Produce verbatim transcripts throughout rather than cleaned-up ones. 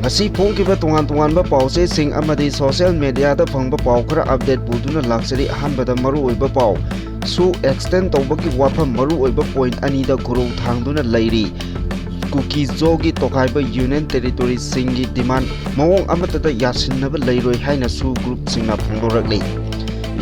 ꯉꯁꯤ ꯐꯣꯡꯈꯤꯕ ꯇꯣꯉꯥꯟ ꯇꯣꯉꯥꯟꯕ ꯄꯥꯎꯆꯦꯁꯤꯡ ꯑꯃꯗꯤ social mediaꯗ ꯐꯪꯕ ꯄꯥꯎ ꯈꯔ update ꯄꯨꯗꯨꯅ ꯂꯥꯛꯆꯔꯤ꯫ ꯑꯍꯥꯟꯕꯗ ꯃꯔꯨꯑꯣꯏꯕ ꯄꯥꯎ꯫ ꯁꯨ extend ꯇꯧꯕꯒꯤ ꯋꯥꯐꯝ ꯃꯔꯨꯑꯣꯏꯕ point ꯑꯅꯤꯗ ꯈꯨꯔꯧ ꯊꯥꯡꯗꯨꯅ ꯂꯩꯔꯤ꯫ ꯀꯨꯀꯤ ꯖꯣꯒꯤ ꯇꯣꯈꯥꯏꯕ Union Territoryꯁꯤꯡꯒꯤ demand ꯃꯑꯣꯡ ꯑꯃꯠꯇꯗ ꯌꯥꯁꯤꯟꯅꯕ ꯂꯩꯔꯣꯏ ꯍꯥꯏꯅ ꯁꯨ groupꯁꯤꯡꯅ ꯐꯣꯡꯗꯣꯔꯛꯂꯤ꯫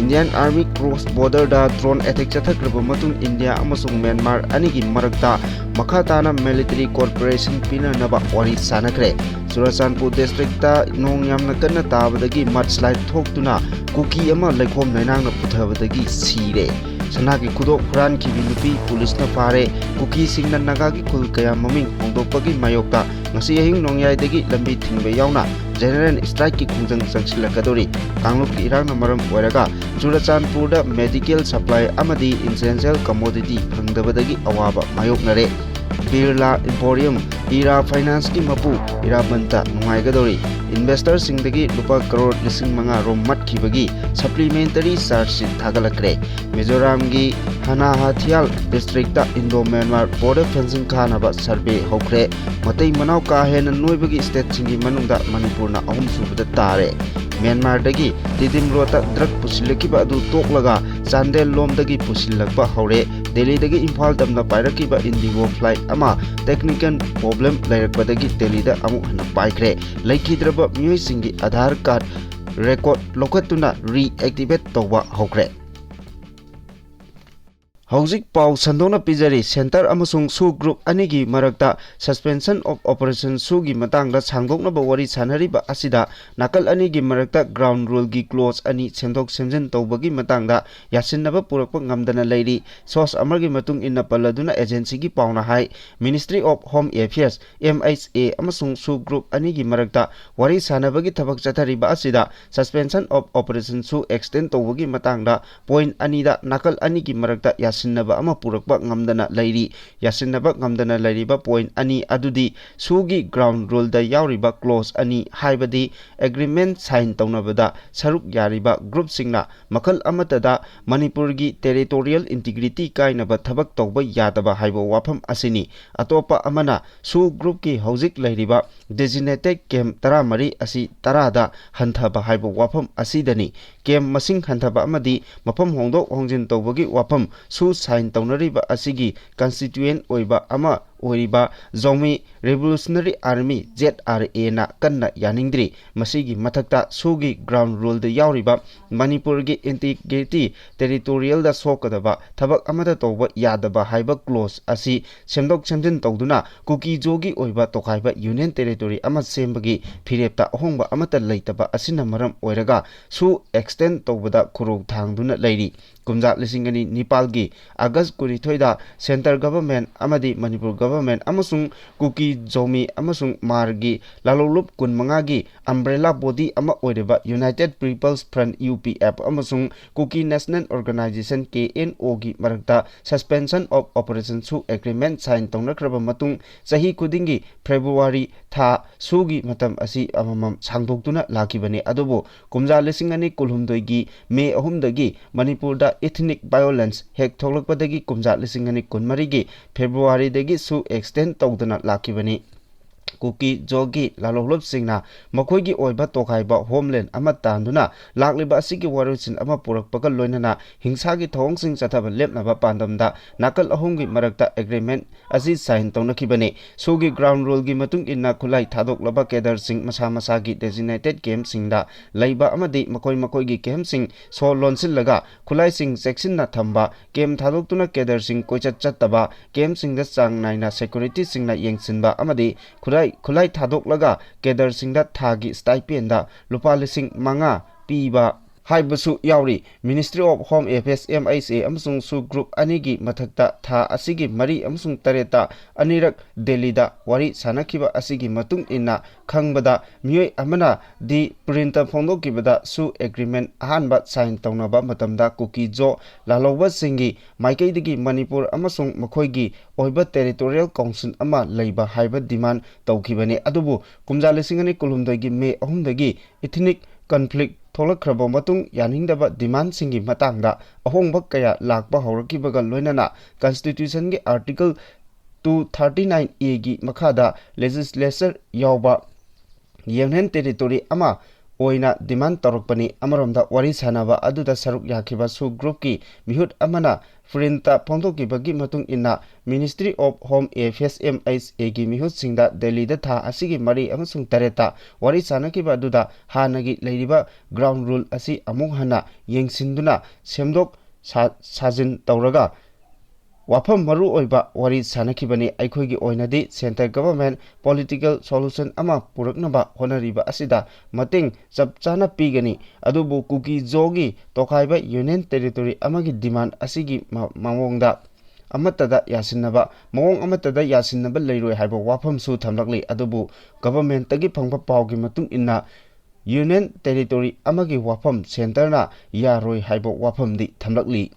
Indian Army cross borderꯗ drone attack ꯆꯠꯊꯈ꯭ꯔꯕ ꯃꯇꯨꯡ ꯏꯟꯗꯤꯌꯥ ꯑꯃꯁꯨꯡ ꯃ꯭ꯌꯥꯟꯃꯥꯔ ꯑꯅꯤꯒꯤ ꯃꯔꯛꯇ ꯃꯈꯥ ꯇꯥꯅ military cooperation ꯄꯤꯅꯅꯕ ꯋꯥꯔꯤ ꯁꯥꯟꯅꯈ꯭ꯔꯦ꯫ ꯆꯨꯔꯆꯥꯟꯄꯨꯔ districtꯇ ꯅꯣꯡ ꯌꯥꯝꯅ ꯀꯟꯅ ꯇꯥꯕꯗꯒꯤ mudslide ꯊꯣꯛꯇꯨꯅ ꯀꯨꯀꯤ ꯑꯃ ꯂꯩꯈꯣꯝ ꯂꯩꯅꯥꯡꯅ ꯄꯨꯊꯕꯗꯒꯤ ꯁꯤꯔꯦ꯫ ꯁꯅꯥꯒꯤ ꯈꯨꯗꯣꯞ ꯍꯨꯔꯥꯟꯈꯤꯕꯤ ꯅꯨꯄꯤ ꯄꯨꯂꯤꯁꯅ ꯐꯥꯔꯦ꯫ ꯀꯨꯀꯤꯁꯤꯡꯅ ꯅꯥꯒꯥꯒꯤ ꯈꯨꯜ ꯀꯌꯥ ꯃꯃꯤꯡ ꯍꯣꯡꯗꯣꯛꯄꯒꯤ ꯃꯥꯌꯣꯛꯇ ꯉꯁꯤ ꯑꯍꯤꯡ ꯅꯣꯡꯌꯥꯏꯗꯒꯤ ꯂꯝꯕꯤ ꯊꯤꯡꯕ ꯌꯥꯎꯅ general strikeꯀꯤ ꯈꯣꯡꯖꯪ ꯆꯪꯁꯤꯜꯂꯛꯀꯗꯧꯔꯤ꯫ ꯀꯥꯡꯂꯨꯞꯀꯤ ꯏꯔꯥꯡꯅ ꯃꯔꯝ ꯑꯣꯏꯔꯒ ꯆꯨꯔꯆꯥꯟꯄꯨꯔꯗ medical supply ꯑꯃꯗꯤ essential commodity ꯐꯪꯗꯕꯗꯒꯤ ꯑꯋꯥꯕ ꯃꯥꯌꯣꯛꯅꯔꯦ꯫ ꯕꯤꯔꯂꯥ Emporium, ꯏꯔꯥ Financeꯀꯤ ꯃꯄꯨ ꯏꯔꯥꯕꯟꯇ ꯅꯨꯡꯉꯥꯏꯒꯗꯧꯔꯤ꯫ Investorꯁꯤꯡꯗꯒꯤ ꯂꯨꯄꯥ ꯀꯔꯣꯔ ꯂꯤꯁꯤꯡ ꯃꯉꯥ ꯔꯣꯝ ꯃꯠꯈꯤꯕꯒꯤ supplementary charge sheet ꯊꯥꯒꯠꯂꯛꯈ꯭ꯔꯦ꯫ ꯃꯤꯖꯣꯔꯥꯝꯒꯤ ꯍꯅꯥꯍꯥꯊꯤꯌꯥꯜ districtꯇ Indo Myanmar border fencing ꯈꯥꯅꯕ survey ꯍꯧꯈ꯭ꯔꯦ꯫ ꯃꯇꯩ ꯃꯅꯥꯎ ꯀꯥ ꯍꯦꯟꯅ ꯅꯣꯏꯕꯒꯤ stateꯁꯤꯡꯒꯤ ꯃꯅꯨꯡꯗ ꯃꯅꯤꯄꯨꯔꯅ ꯑꯍꯨꯝꯁꯨꯕꯗ ꯇꯥꯔꯦ꯫ ꯃ꯭ꯌꯥꯟꯃꯥꯔꯗꯒꯤ ꯇꯤꯗꯤꯝ roadꯇ drug ꯄꯨꯁꯤꯜꯂꯛꯈꯤꯕ ꯑꯗꯨ ꯇꯣꯛꯂꯒ ꯆꯥꯟꯗꯦꯜ ꯂꯣꯝꯗꯒꯤ ꯄꯨꯁꯤꯜꯂꯛꯄ ꯍꯧꯔꯦ꯫ ꯗꯦꯜꯂꯤꯗꯒꯤ ꯏꯝꯐꯥꯜ ꯇꯝꯅ ꯄꯥꯏꯔꯛꯈꯤꯕ Indigo flight ꯑꯃ technical problem ꯂꯩꯔꯛꯄꯗꯒꯤ ꯗꯦꯜꯂꯤꯗ ꯑꯃꯨꯛ ꯍꯟꯅ ꯄꯥꯏꯈ꯭ꯔꯦ꯫ ꯂꯩꯈꯤꯗ꯭ꯔꯕ ꯃꯤꯑꯣꯏꯁꯤꯡꯒꯤ Aadhaar card record ꯂꯧꯈꯠꯇꯨꯅ reactivate ꯇꯧꯕ ꯍꯧꯈ꯭ꯔꯦ꯫ ꯍꯧꯖꯤꯛ ꯄꯥꯎ ꯁꯟꯗꯣꯛꯅ ꯄꯤꯖꯔꯤ꯫ Centre ꯑꯃꯁꯨꯡ ꯁꯨ group ꯑꯅꯤꯒꯤ ꯃꯔꯛꯇ suspension of operation ꯁꯨꯒꯤ ꯃꯇꯥꯡꯗ ꯁꯥꯡꯗꯣꯛꯅꯕ ꯋꯥꯔꯤ ꯁꯥꯟꯅꯔꯤꯕ ꯑꯁꯤꯗ ꯅꯥꯀꯜ ꯑꯅꯤꯒꯤ ꯃꯔꯛꯇ ground ruleꯒꯤ clause ꯑꯅꯤ ꯁꯦꯝꯗꯣꯛ ꯁꯦꯝꯖꯤꯟ ꯇꯧꯕꯒꯤ ꯃꯇꯥꯡꯗ ꯌꯥꯁꯤꯟꯅꯕ ꯄꯨꯔꯛꯄ ꯉꯝꯗꯅ ꯂꯩꯔꯤ꯫ Source ꯑꯃꯒꯤ ꯃꯇꯨꯡ ꯏꯟꯅ ꯄꯜꯂꯗꯨꯅ agencyꯒꯤ ꯄꯥꯎꯅ ꯍꯥꯏ, Ministry of Home Affairs, M H A ꯑꯃꯁꯨꯡ ꯁꯨ group ꯑꯅꯤꯒꯤ ꯃꯔꯛꯇ ꯋꯥꯔꯤ ꯁꯥꯟꯅꯕꯒꯤ ꯊꯕꯛ ꯆꯠꯊꯔꯤꯕ ꯑꯁꯤꯗ suspension of operation ꯁꯨ extend ꯇꯧꯕꯒꯤ ꯃꯇꯥꯡꯗ point ꯑꯅꯤꯗ ꯅꯥꯀꯜ ꯑꯅꯤꯒꯤ ꯃꯔꯛꯇ ꯌꯥꯁꯤꯟ ꯌꯥꯁꯤꯟꯅꯕ ꯑꯃ ꯄꯨꯔꯛꯄ ꯉꯝꯗꯅ ꯂꯩꯔꯤ꯫ ꯌꯥꯁꯤꯟꯅꯕ ꯉꯝꯗꯅ ꯂꯩꯔꯤꯕ point ꯑꯅꯤ ꯑꯗꯨꯗꯤ ꯁꯨꯒꯤ ground ruleꯗ ꯌꯥꯎꯔꯤꯕ clause ꯑꯅꯤ, ꯍꯥꯏꯕꯗꯤ agreement sign ꯇꯧꯅꯕꯗ ꯁꯔꯨꯛ ꯌꯥꯔꯤꯕ groupꯁꯤꯡꯅ ꯃꯈꯜ ꯑꯃꯠꯇꯗ ꯃꯅꯤꯄꯨꯔꯒꯤ territorial integrity ꯀꯥꯏꯅꯕ ꯊꯕꯛ ꯇꯧꯕ ꯌꯥꯗꯕ ꯍꯥꯏꯕ ꯋꯥꯐꯝ ꯑꯁꯤꯅꯤ꯫ ꯑꯇꯣꯞꯄ ꯑꯃꯅ ꯁꯨ groupꯀꯤ ꯍꯧꯖꯤꯛ ꯂꯩꯔꯤꯕ designated camp ꯇꯔꯥꯃꯔꯤ ꯑꯁꯤ ꯇꯔꯥꯗ ꯍꯟꯊꯕ ꯍꯥꯏꯕ ꯋꯥꯐꯝ ꯑꯁꯤꯗꯅꯤ꯫ Camp ꯃꯁꯤꯡ ꯍꯟꯊꯕ ꯑꯃꯗꯤ ꯃꯐꯝ ꯍꯣꯡꯗꯣꯛ ꯍꯣꯡꯖꯤꯟ ꯇꯧꯕꯒꯤ ꯋꯥꯐꯝ ꯁꯨ sign ꯇꯧꯅꯔꯤꯕ ꯑꯁꯤꯒꯤ constituent ꯑꯣꯏꯕ ꯑꯃ ꯑꯣꯏꯔꯤꯕ Zomi Revolutionary Army, ZRAꯅ ꯀꯟꯅ ꯌꯥꯅꯤꯡꯗ꯭ꯔꯤ꯫ ꯃꯁꯤꯒꯤ ꯃꯊꯛꯇ ꯁꯨꯒꯤ ground ruleꯗ ꯌꯥꯎꯔꯤꯕ ꯃꯅꯤꯄꯨꯔꯒꯤ integrity, territorialꯗ ꯁꯣꯛꯀꯗꯕ ꯊꯕꯛ ꯑꯃꯠꯇ ꯇꯧꯕ ꯌꯥꯗꯕ ꯍꯥꯏꯕ clause ꯑꯁꯤ ꯁꯦꯝꯗꯣꯛ ꯁꯦꯝꯖꯤꯟ ꯇꯧꯗꯨꯅ ꯀꯨꯀꯤ-ꯖꯣꯒꯤ ꯑꯣꯏꯕ ꯇꯣꯈꯥꯏꯕ union territory ꯑꯃ ꯁꯦꯝꯕꯒꯤ ꯐꯤꯔꯦꯞꯇ ꯑꯍꯣꯡꯕ ꯑꯃꯠꯇ ꯂꯩꯇꯕ ꯑꯁꯤꯅ ꯃꯔꯝ ꯑꯣꯏꯔꯒ ꯁꯨ extend ꯇꯧꯕꯗ ꯈꯨꯔꯧ ꯊꯥꯡꯗꯨꯅ ꯂꯩꯔꯤ꯫ ꯀꯨꯝꯖꯥ ꯂꯤꯁꯤꯡ ꯑꯅꯤ ꯅꯤꯄꯥꯜꯒꯤ August ꯀꯨꯟꯅꯤꯊꯣꯏꯗ centre government ꯑꯃꯗꯤ ꯃꯅꯤꯄꯨꯔ government ꯑꯃꯁꯨꯡ ꯀꯨꯀꯤ, ꯖꯣꯃꯤ ꯑꯃꯁꯨꯡ ꯃꯥꯔꯒꯤ ꯂꯥꯂꯣꯡꯂꯨꯞ ꯀꯨꯟꯃꯉꯥꯒꯤ umbrella body ꯑꯃ ꯑꯣꯏꯔꯤꯕ United People's Front, UPF, ꯑꯃꯁꯨꯡ Kuki National Organisation, KNOꯒꯤ ꯃꯔꯛꯇ Suspension of Operation ꯁꯨ agreement sign ꯇꯧꯅꯈ꯭ꯔꯕ ꯃꯇꯨꯡ, ꯆꯍꯤ ꯈꯨꯗꯤꯡꯒꯤ February ꯊꯥ ꯁꯨꯒꯤ ꯃꯇꯝ ꯑꯁꯤ ꯑꯃꯃꯝ ꯁꯥꯡꯗꯣꯛꯇꯨꯅ ꯂꯥꯛꯈꯤꯕꯅꯤ꯫ ꯑꯗꯨꯕꯨ ꯀꯨꯝꯖꯥ ꯂꯤꯁꯤꯡ ꯑꯅꯤ ꯀꯨꯟꯍꯨꯝꯗꯣꯏꯒꯤ May ꯑꯍꯨꯝꯗꯒꯤ ꯃꯅꯤꯄꯨꯔꯗ ethnic violence ꯍꯦꯛ ꯊꯣꯛꯂꯛꯄꯗꯒꯤ ꯀꯨꯝꯖꯥ ꯂꯤꯁꯤꯡ ꯑꯅꯤ ꯀꯨꯟꯃꯔꯤꯒꯤ Februaryꯗꯒꯤ ꯁꯨ extend ꯇꯧꯗꯨꯅ ꯂꯥꯛꯈꯤꯕꯅꯤ꯫ ꯀꯨꯀꯤ-ꯖꯣꯒꯤ ꯂꯥꯂꯣꯡꯂꯨꯞꯁꯤꯡꯅ ꯃꯈꯣꯏꯒꯤ ꯑꯣꯏꯕ ꯇꯣꯈꯥꯏꯕ homeland ꯑꯃ ꯇꯥꯟꯗꯨꯅ ꯂꯥꯛꯂꯤꯕ ꯑꯁꯤꯒꯤ ꯋꯥꯔꯣꯏꯁꯤꯟ ꯑꯃ ꯄꯨꯔꯛꯄꯒ ꯂꯣꯏꯅꯅ ꯍꯤꯡꯁꯥꯒꯤ ꯊꯧꯑꯣꯡꯁꯤꯡ ꯆꯠꯊꯕ ꯂꯦꯞꯅꯕ ꯄꯥꯟꯗꯝꯗ ꯅꯥꯀꯜ ꯑꯍꯨꯝꯒꯤ ꯃꯔꯛꯇ agreement ꯑꯁꯤ sign ꯇꯧꯅꯈꯤꯕꯅꯤ꯫ ꯁꯨꯒꯤ ground ruleꯒꯤ ꯃꯇꯨꯡ ꯏꯟꯅ ꯈꯨꯠꯂꯥꯏ ꯊꯥꯗꯣꯛꯂꯕ cadreꯁꯤꯡ ꯃꯁꯥ ꯃꯁꯥꯒꯤ designated campꯁꯤꯡꯗ ꯂꯩꯕ ꯑꯃꯗꯤ ꯃꯈꯣꯏ ꯃꯈꯣꯏꯒꯤ campꯁꯤꯡ ꯁꯣ ꯂꯣꯟꯁꯤꯜꯂꯒ ꯈꯨꯠꯂꯥꯏꯁꯤꯡ ꯆꯦꯛꯁꯤꯟꯅ ꯊꯝꯕ, camp ꯊꯥꯗꯣꯛꯇꯨꯅ cadreꯁꯤꯡ ꯀꯣꯏꯆꯠ ꯆꯠꯇꯕ, campꯁꯤꯡꯗ ꯆꯥꯡ ꯅꯥꯏꯅ securityꯁꯤꯡꯅ ꯌꯦꯡꯁꯤꯟꯕ ꯑꯃꯗꯤ ꯈꯨꯠꯂꯥꯏ, ꯈꯨꯠꯂꯥꯏ ꯊꯥꯗꯣꯛꯂꯒ cadreꯁꯤꯡꯗ ꯊꯥꯒꯤ stipendꯗ ꯂꯨꯄꯥ ꯂꯤꯁꯤꯡ ꯃꯉꯥ ꯄꯤꯕ, ꯍꯥꯏꯕꯁꯨ ꯌꯥꯎꯔꯤ꯫ Ministry of Home Affairs, M H A, ꯑꯃꯁꯨꯡ SoO group ꯑꯅꯤꯒꯤ ꯃꯊꯛꯇ ꯊꯥ ꯑꯁꯤꯒꯤ ꯃꯔꯤ ꯑꯃꯁꯨꯡ ꯇꯔꯦꯠꯇ ꯑꯅꯤꯔꯛ ꯗꯦꯜꯂꯤꯗ ꯋꯥꯔꯤ ꯁꯥꯅꯈꯤꯕ ꯑꯁꯤꯒꯤ ꯃꯇꯨꯡ ꯏꯟꯅ ꯈꯪꯕꯗ, ꯃꯤꯑꯣꯏ ꯑꯃꯅ ꯗꯤ ꯄ꯭ꯔꯤꯟꯇ ꯐꯣꯡꯗꯣꯛꯈꯤꯕꯗ SoO agreement ꯑꯍꯥꯟꯕ sign ꯇꯧꯅꯕ ꯃꯇꯝꯗ ꯀꯨꯀꯤ ꯖꯣ ꯂꯥꯜꯍꯧꯕꯁꯤꯡꯒꯤ ꯃꯥꯏꯀꯩꯗꯒꯤ ꯃꯅꯤꯄꯨꯔ ꯑꯃꯁꯨꯡ ꯃꯈꯣꯏꯒꯤ ꯑꯣꯏꯕ territorial council ꯑꯃ ꯂꯩꯕ ꯍꯥꯏꯕ demand ꯇꯧꯈꯤꯕꯅꯤ꯫ ꯑꯗꯨꯕꯨ ꯀꯨꯝꯖꯥ ꯂꯤꯁꯤꯡ ꯑꯅꯤ ꯀꯨꯟꯍꯨꯝꯗꯣꯏꯒꯤ May ꯑꯍꯨꯝꯗꯒꯤ ethnic conflict ꯊꯣꯛꯂꯛꯈ꯭ꯔꯕ ꯃꯇꯨꯡ ꯌꯥꯅꯤꯡꯗꯕ demandꯁꯤꯡꯒꯤ ꯃꯇꯥꯡꯗ ꯑꯍꯣꯡꯕ ꯀꯌꯥ ꯂꯥꯛꯄ ꯍꯧꯔꯛꯈꯤꯕꯒ ꯂꯣꯏꯅꯅ Constitutionꯒꯤ Article two thirty nine A ꯒꯤ ꯃꯈꯥꯗ legislature ꯌꯥꯎꯕ Union Territory ꯑꯃ ꯑꯣꯏꯅ demand ꯇꯧꯔꯛꯄꯅꯤ꯫ ꯑꯃꯔꯣꯝꯗ ꯋꯥꯔꯤ ꯁꯥꯅꯕ ꯑꯗꯨꯗ ꯁꯔꯨꯛ ꯌꯥꯈꯤꯕ SoO groupꯀꯤ ꯃꯤꯍꯨꯠ ꯑꯃꯅ ꯄ꯭ꯔꯤꯟꯇ ꯐꯣꯡꯗꯣꯛꯈꯤꯕꯒꯤ ꯃꯇꯨꯡ ꯏꯟꯅ Ministry of Home Affairs, M H Aꯒꯤ ꯃꯤꯍꯨꯠꯁꯤꯡꯗ ꯗꯦꯜꯂꯤꯗ ꯊꯥ ꯑꯁꯤꯒꯤ ꯃꯔꯤ ꯑꯃꯁꯨꯡ ꯇꯔꯦꯠꯇ ꯋꯥꯔꯤ ꯁꯥꯅꯈꯤꯕ ꯑꯗꯨꯗ ꯍꯥꯟꯅꯒꯤ ꯂꯩꯔꯤꯕ ground rule ꯑꯁꯤ ꯑꯃꯨꯛ ꯍꯟꯅ ꯌꯦꯡꯁꯤꯟꯗꯨꯅ ꯁꯦꯝꯗꯣꯛ ꯁꯥ-, ꯁꯥꯖꯤꯟ ꯇꯧꯔꯒ ꯋꯥꯐꯝ ꯃꯔꯨ ꯑꯣꯏꯕ ꯋꯥꯔꯤ ꯁꯥꯅꯈꯤꯕꯅꯤ꯫ ꯑꯩꯈꯣꯏꯒꯤ ꯑꯣꯏꯅꯗꯤ centre government political solution ꯑꯃ ꯄꯨꯔꯛꯅꯕ ꯍꯣꯠꯅꯔꯤꯕ ꯑꯁꯤꯗ ꯃꯇꯦꯡ ꯆꯞ ꯆꯥꯅ ꯄꯤꯒꯅꯤ꯫ ꯑꯗꯨꯕꯨ ꯀꯨꯀꯤ ꯖꯣꯒꯤ ꯇꯣꯈꯥꯏꯕ Union Territory ꯑꯃꯒꯤ demand ꯑꯁꯤꯒꯤ ꯃ-, ꯃꯑꯣꯡꯗ ꯑꯃꯠꯇꯗ ꯌꯥꯁꯤꯟꯅꯕ, ꯃꯑꯣꯡ ꯑꯃꯠꯇꯗ ꯌꯥꯁꯤꯟꯅꯕ ꯂꯩꯔꯣꯏ ꯍꯥꯏꯕ ꯋꯥꯐꯝꯁꯨ ꯊꯝꯂꯛꯂꯤ꯫ ꯑꯗꯨꯕꯨ governmentꯇꯒꯤ ꯐꯪꯕ ꯄꯥꯎꯒꯤ ꯃꯇꯨꯡ ꯏꯟꯅ Union Territory ꯑꯃꯒꯤ ꯋꯥꯐꯝ centreꯅ ꯌꯥꯔꯣꯏ ꯍꯥꯏꯕ ꯋꯥꯐꯝꯗꯤ ꯊꯝꯂꯛꯂꯤ꯫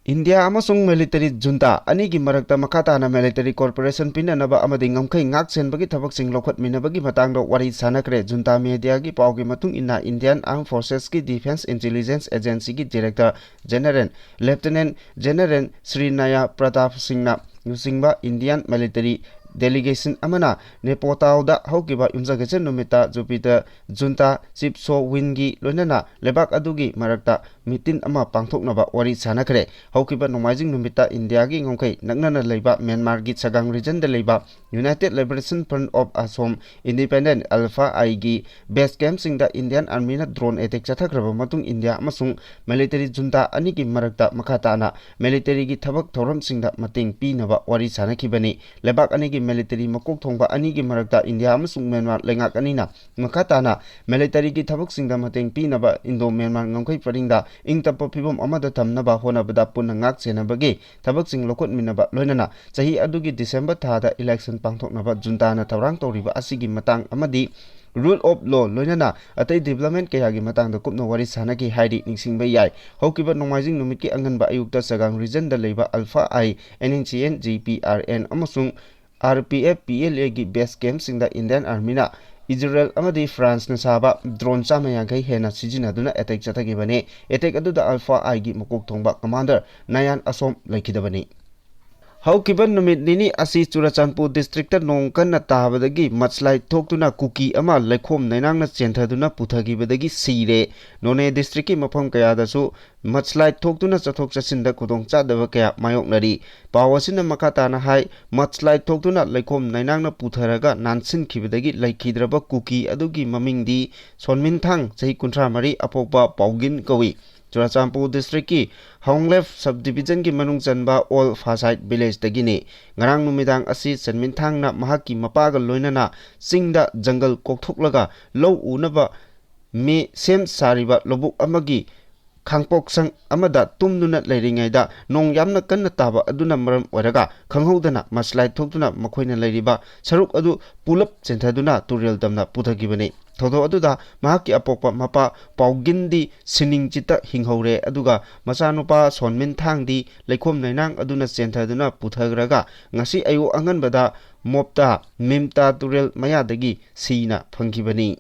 ꯏꯟꯗꯤꯌꯥ ꯑꯃꯁꯨꯡ military junta ꯑꯅꯤꯒꯤ ꯃꯔꯛꯇ ꯃꯈꯥ ꯇꯥꯅ military cooperation ꯄꯤꯅꯅꯕ ꯑꯃꯗꯤ ꯉꯝꯈꯩ ꯉꯥꯛ ꯁꯦꯟꯕꯒꯤ ꯊꯕꯛꯁꯤꯡ ꯂꯧꯈꯠꯃꯤꯟꯅꯕꯒꯤ ꯃꯇꯥꯡꯗ ꯋꯥꯔꯤ ꯁꯥꯅꯈ꯭ꯔꯦ꯫ Junta mediaꯒꯤ ꯄꯥꯎꯒꯤ ꯃꯇꯨꯡ ꯏꯟꯅ, Indian Armed Forcesꯀꯤ Defence Intelligence Agencyꯒꯤ Director General Lieutenant General Shri ꯅꯌꯥ Pratap ꯁꯤꯡꯅ ꯂꯨꯆꯤꯡꯕ Indian military delegation ꯑꯃꯅ ꯅꯦꯄꯣꯇꯥꯜꯗ ꯍꯧꯈꯤꯕ ꯌꯨꯝꯁꯀꯩꯁ ꯅꯨꯃꯤꯠꯇ Jupiter junta chief So Winꯒꯤ ꯂꯣꯏꯅꯅ ꯂꯩꯕꯥꯛ ꯑꯗꯨꯒꯤ ꯃꯔꯛꯇ meeting ꯑꯃ ꯄꯥꯡꯊꯣꯛꯅꯕ ꯋꯥꯔꯤ ꯁꯥꯅꯈ꯭ꯔꯦ꯫ ꯍꯧꯈꯤꯕ ꯅꯣꯡꯃꯥꯏꯖꯤꯡ ꯅꯨꯃꯤꯠꯇ ꯏꯟꯗꯤꯌꯥꯒꯤ ꯉꯝꯈꯩ ꯅꯛꯅꯅ ꯂꯩꯕ ꯃ꯭ꯌꯥꯟꯃꯥꯔꯒꯤ ꯁꯒꯥꯡ regionꯗ ꯂꯩꯕ United Liberation Front of Assam Independent, ULFA-Iꯒꯤ base campꯁꯤꯡꯗ Indian Armyꯅ drone attack ꯆꯠꯊꯈ꯭ꯔꯕ ꯃꯇꯨꯡ ꯏꯟꯗꯤꯌꯥ ꯑꯃꯁꯨꯡ military junta ꯑꯅꯤꯒꯤ ꯃꯔꯛꯇ ꯃꯈꯥ ꯇꯥꯅ militaryꯒꯤ ꯊꯕꯛ ꯊꯧꯔꯝꯁꯤꯡꯗ ꯃꯇꯦꯡ ꯄꯤꯅꯕ ꯋꯥꯔꯤ ꯁꯥꯅꯈꯤꯕꯅꯤ꯫ ꯂꯩꯕꯥꯛ ꯑꯅꯤꯒꯤ ꯃꯤꯂꯤꯇꯔꯤ ꯃꯀꯣꯛ ꯊꯣꯡꯕ ꯑꯅꯤꯒꯤ ꯃꯔꯛꯇ ꯏꯟꯗꯤꯌꯥ ꯑꯃꯁꯨꯡ ꯃ꯭ꯌꯥꯟꯃꯥꯔ ꯂꯩꯉꯥꯛ ꯑꯅꯤꯅ ꯃꯈꯥ ꯇꯥꯅ ꯃꯤꯂꯤꯇꯔꯤꯒꯤ ꯊꯕꯛꯁꯤꯡꯗ ꯃꯇꯦꯡ ꯄꯤꯅꯕ ꯏꯟꯗꯣ ꯃ꯭ꯌꯥꯟꯃꯥꯔ ꯉꯝꯈꯩ ꯄꯔꯤꯡꯗ ꯏꯪ ꯇꯞꯄ ꯐꯤꯕꯝ ꯑꯃꯗ ꯊꯝꯅꯕ ꯍꯣꯠꯅꯕꯗ ꯄꯨꯟꯅ ꯉꯥꯛ ꯁꯦꯟꯅꯕꯒꯤ ꯊꯕꯛꯁꯤꯡ ꯂꯧꯈꯠꯃꯤꯟꯅꯕ, ꯂꯣꯏꯅꯅ ꯆꯍꯤ ꯑꯗꯨꯒꯤ ꯗꯤꯁꯦꯝꯕꯔ ꯊꯥꯗ ꯏꯂꯦꯛꯁꯟ ꯄꯥꯡꯊꯣꯛꯅꯕ ꯖꯨꯟꯇꯥꯅ ꯊꯧꯔꯥꯡ ꯇꯧꯔꯤꯕ ꯑꯁꯤꯒꯤ ꯃꯇꯥꯡ ꯑꯃꯗꯤ rule of law, ꯂꯣꯏꯅꯅ ꯑꯇꯩ development ꯀꯌꯥꯒꯤ ꯃꯇꯥꯡꯗ ꯀꯨꯞꯅ ꯋꯥꯔꯤ ꯁꯥꯟꯅꯈꯤ ꯍꯥꯏꯔꯤ꯫ ꯅꯤꯡꯁꯤꯡꯕ ꯌꯥꯏ, ꯍꯧꯈꯤꯕ ꯅꯣꯡꯃꯥꯏꯖꯤꯡ ꯅꯨꯃꯤꯠꯀꯤ ꯑꯉꯟꯕ ꯑꯌꯨꯛꯇ ꯆꯒꯥꯡ regionꯗ ꯂꯩꯕ ULFA I, N S C N, G P R N ꯑꯃꯁꯨꯡ R P F, P L ꯑꯦꯒꯤ base campꯁꯤꯡꯗ Indian Armyꯅ ꯏꯖꯔꯦꯜ ꯑꯃꯗꯤ ꯐ꯭ꯔꯥꯟꯁꯅ ꯁꯥꯕ drone ꯆꯥꯝꯃ ꯌꯥꯡꯈꯩ ꯍꯦꯟꯅ ꯁꯤꯖꯤꯟꯅꯗꯨꯅ attack ꯆꯠꯊꯈꯤꯕꯅꯤ꯫ Attack ꯑꯗꯨꯗ ꯑꯜꯐꯥ ꯑꯥꯏꯒꯤ ꯃꯀꯣꯛ ꯊꯣꯡꯕ commander ꯅꯌꯥꯟ ꯑꯁꯣꯝ ꯂꯩꯈꯤꯗꯕꯅꯤ꯫ ꯍꯧꯈꯤꯕ ꯅꯨꯃꯤꯠ ꯅꯤꯅꯤ ꯑꯁꯤ ꯆꯨꯔꯆꯥꯟꯄꯨꯔ districtꯇ ꯅꯣꯡ ꯀꯟꯅ ꯇꯥꯕꯗꯒꯤ mudslide ꯊꯣꯛꯇꯨꯅ ꯀꯨꯀꯤ ꯑꯃ ꯂꯩꯈꯣꯝ ꯂꯩꯅꯥꯡꯅ ꯆꯦꯟꯊꯗꯨꯅ ꯄꯨꯊꯈꯤꯕꯗꯒꯤ ꯁꯤꯔꯦ꯫ ꯅꯣꯅꯦ districtꯀꯤ ꯃꯐꯝ ꯀꯌꯥꯗꯁꯨ mudslide ꯊꯣꯛꯇꯨꯅ ꯆꯠꯊꯣꯛ ꯆꯠꯁꯤꯟꯗ ꯈꯨꯗꯣꯡꯆꯥꯗꯕ ꯀꯌꯥ ꯃꯥꯌꯣꯛꯅꯔꯤ꯫ ꯄꯥꯎ ꯑꯁꯤꯅ ꯃꯈꯥ ꯇꯥꯅ ꯍꯥꯏ, mudslide ꯊꯣꯛꯇꯨꯅ ꯂꯩꯈꯣꯝ ꯂꯩꯅꯥꯡꯅ ꯄꯨꯊꯔꯒ ꯅꯥꯟꯁꯤꯟꯈꯤꯕꯗꯒꯤ ꯂꯩꯈꯤꯗ꯭ꯔꯕ ꯀꯨꯀꯤ ꯑꯗꯨꯒꯤ ꯃꯃꯤꯡꯗꯤ ꯁꯣꯟꯃꯤꯟꯊꯥꯡ, ꯆꯍꯤ ꯀꯨꯟꯊ꯭ꯔꯥ ꯃꯔꯤ, ꯑꯄꯣꯛꯄ ꯄꯥꯎꯒꯤꯟ ꯀꯧꯏ꯫ ꯆꯨꯔꯆꯥꯟꯄꯨꯔ districtꯀꯤ ꯍꯣꯡꯂꯦꯞ subdivisionꯒꯤ ꯃꯅꯨꯡ ꯆꯟꯕ ꯑꯣꯜ ꯐꯥꯁꯥꯏꯠ villageꯇꯒꯤꯅꯤ꯫ ꯉꯔꯥꯡ ꯅꯨꯃꯤꯗꯥꯡ ꯑꯁꯤ ꯁꯟꯃꯤꯟꯊꯥꯡꯅ ꯃꯍꯥꯛꯀꯤ ꯃꯄꯥꯒ ꯂꯣꯏꯅꯅ ꯆꯤꯡꯗ ꯖꯪꯒꯜ ꯀꯣꯛꯊꯣꯛꯂꯒ ꯂꯧ ꯎꯅꯕ ꯃꯤ ꯁꯦꯝ ꯁꯥꯔꯤꯕ ꯂꯧꯕꯨꯛ ꯑꯃꯒꯤ ꯈꯥꯡꯄꯣꯛꯁꯪ ꯑꯃꯗ ꯇꯨꯝꯗꯨꯅ ꯂꯩꯔꯤꯉꯩꯗ ꯅꯣꯡ ꯌꯥꯝꯅ ꯀꯟꯅ ꯇꯥꯕ ꯑꯗꯨꯅ ꯃꯔꯝ ꯑꯣꯏꯔꯒ ꯈꯪꯍꯧꯗꯅ mudslide ꯊꯣꯛꯇꯨꯅ ꯃꯈꯣꯏꯅ ꯂꯩꯔꯤꯕ ꯁꯔꯨꯛ ꯑꯗꯨ ꯄꯨꯂꯞ ꯆꯦꯟꯊꯗꯨꯅ ꯇꯨꯔꯦꯜ ꯇꯝꯅ ꯄꯨꯊꯈꯤꯕꯅꯤ꯫ ꯊꯧꯗꯣꯛ ꯑꯗꯨꯗ ꯃꯍꯥꯛꯀꯤ ꯑꯄꯣꯛꯄ ꯃꯄꯥ ꯄꯥꯎꯒꯤꯟꯗꯤ ꯁꯤꯅꯤꯡ ꯆꯤꯠꯇ ꯍꯤꯡꯍꯧꯔꯦ, ꯑꯗꯨꯒ ꯃꯆꯥꯅꯨꯄꯥ ꯁꯣꯟꯃꯤꯟꯊꯥꯡꯗꯤ ꯂꯩꯈꯣꯝ ꯂꯩꯅꯥꯡ ꯑꯗꯨꯅ ꯆꯦꯟꯊꯗꯨꯅ ꯄꯨꯊꯈ꯭ꯔꯒ ꯉꯁꯤ ꯑꯌꯨꯛ ꯑꯉꯟꯕꯗ ꯃꯣꯞꯇꯥ ꯃꯤꯝꯇꯥ ꯇꯨꯔꯦꯜ ꯃꯌꯥꯗꯒꯤ ꯁꯤꯅ ꯐꯪꯈꯤꯕꯅꯤ꯫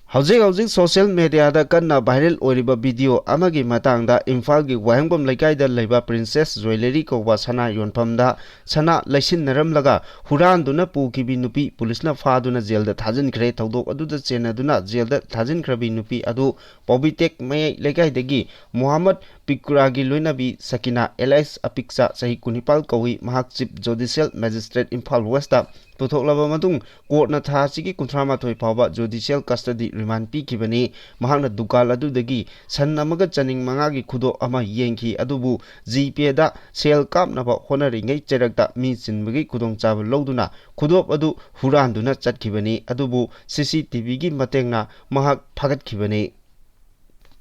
ꯍꯧꯖꯤꯛ ꯍꯧꯖꯤꯛ social mediaꯗ ꯀꯟꯅ viral ꯑꯣꯏꯔꯤꯕ video ꯑꯃꯒꯤ ꯃꯇꯥꯡꯗ ꯏꯝꯐꯥꯜꯒꯤ ꯋꯥꯍꯦꯡꯕꯝ ꯂꯩꯀꯥꯏꯗ ꯂꯩꯕ Princess Jewellery ꯀꯧꯕ ꯁꯅꯥ ꯌꯣꯟꯐꯝꯗ ꯁꯅꯥ ꯂꯩꯁꯤꯟꯅꯔꯝꯂꯒ ꯍꯨꯔꯥꯟꯗꯨꯅ ꯄꯨꯈꯤꯕꯤ ꯅꯨꯄꯤ ꯄꯨꯂꯤꯁꯅ ꯐꯥꯗꯨꯅ ꯖꯦꯜꯗ ꯊꯥꯖꯤꯟꯈ꯭ꯔꯦ꯫ ꯊꯧꯗꯣꯛ ꯑꯗꯨꯗ ꯆꯦꯟꯅꯗꯨꯅ ꯖꯦꯜꯗ ꯊꯥꯖꯤꯟꯈ꯭ꯔꯕꯤ ꯅꯨꯄꯤ ꯑꯗꯨ ꯄꯥꯎꯕꯤꯇꯦꯛ ꯃꯌꯥꯏ ꯂꯩꯀꯥꯏꯗꯒꯤ ꯃꯨꯍꯝꯃꯗ ꯄꯤꯀꯨꯔꯥꯒꯤ ꯂꯣꯏꯅꯕꯤ ꯁꯀꯤꯅꯥ alias ꯑꯄꯤꯛꯆꯥ, ꯆꯍꯤ ꯀꯨꯟꯅꯤꯄꯥꯜ ꯀꯧꯏ꯫ ꯃꯍꯥꯛ Chief Judicial Magistrate ꯏꯝꯐꯥꯜ Westꯇ ꯄꯨꯊꯣꯛꯂꯕ ꯃꯇꯨꯡ ꯀꯣꯔꯠꯅ ꯊꯥ ꯑꯁꯤꯒꯤ ꯀꯨꯟꯊ꯭ꯔꯥ ꯃꯥꯊꯣꯏ ꯐꯥꯎꯕ judicial custody ꯔꯤꯃꯥꯟ ꯄꯤꯈꯤꯕꯅꯤ꯫ ꯃꯍꯥꯛꯅ ꯗꯨꯀꯥꯟ ꯑꯗꯨꯗꯒꯤ ꯁꯟ ꯑꯃꯒ ꯆꯅꯤꯡ ꯃꯉꯥꯒꯤ ꯈꯨꯗꯣꯞ ꯑꯃ ꯌꯦꯡꯈꯤ, ꯑꯗꯨꯕꯨ ꯖꯤꯄꯦꯗ ꯁꯦꯜ ꯀꯥꯞꯅꯕ ꯍꯣꯠꯅꯔꯤꯉꯩ ꯆꯩꯔꯛꯇ ꯃꯤ ꯆꯤꯟꯕꯒꯤ ꯈꯨꯗꯣꯡꯆꯥꯕ ꯂꯧꯗꯨꯅ ꯈꯨꯗꯣꯞ ꯑꯗꯨ ꯍꯨꯔꯥꯟꯗꯨꯅ ꯆꯠꯈꯤꯕꯅꯤ꯫ ꯑꯗꯨꯕꯨ ꯁꯤ ꯁꯤ ꯇꯤ ꯚꯤꯒꯤ ꯃꯇꯦꯡꯅ ꯃꯍꯥꯛ ꯐꯥꯒꯠꯈꯤꯕꯅꯤ꯫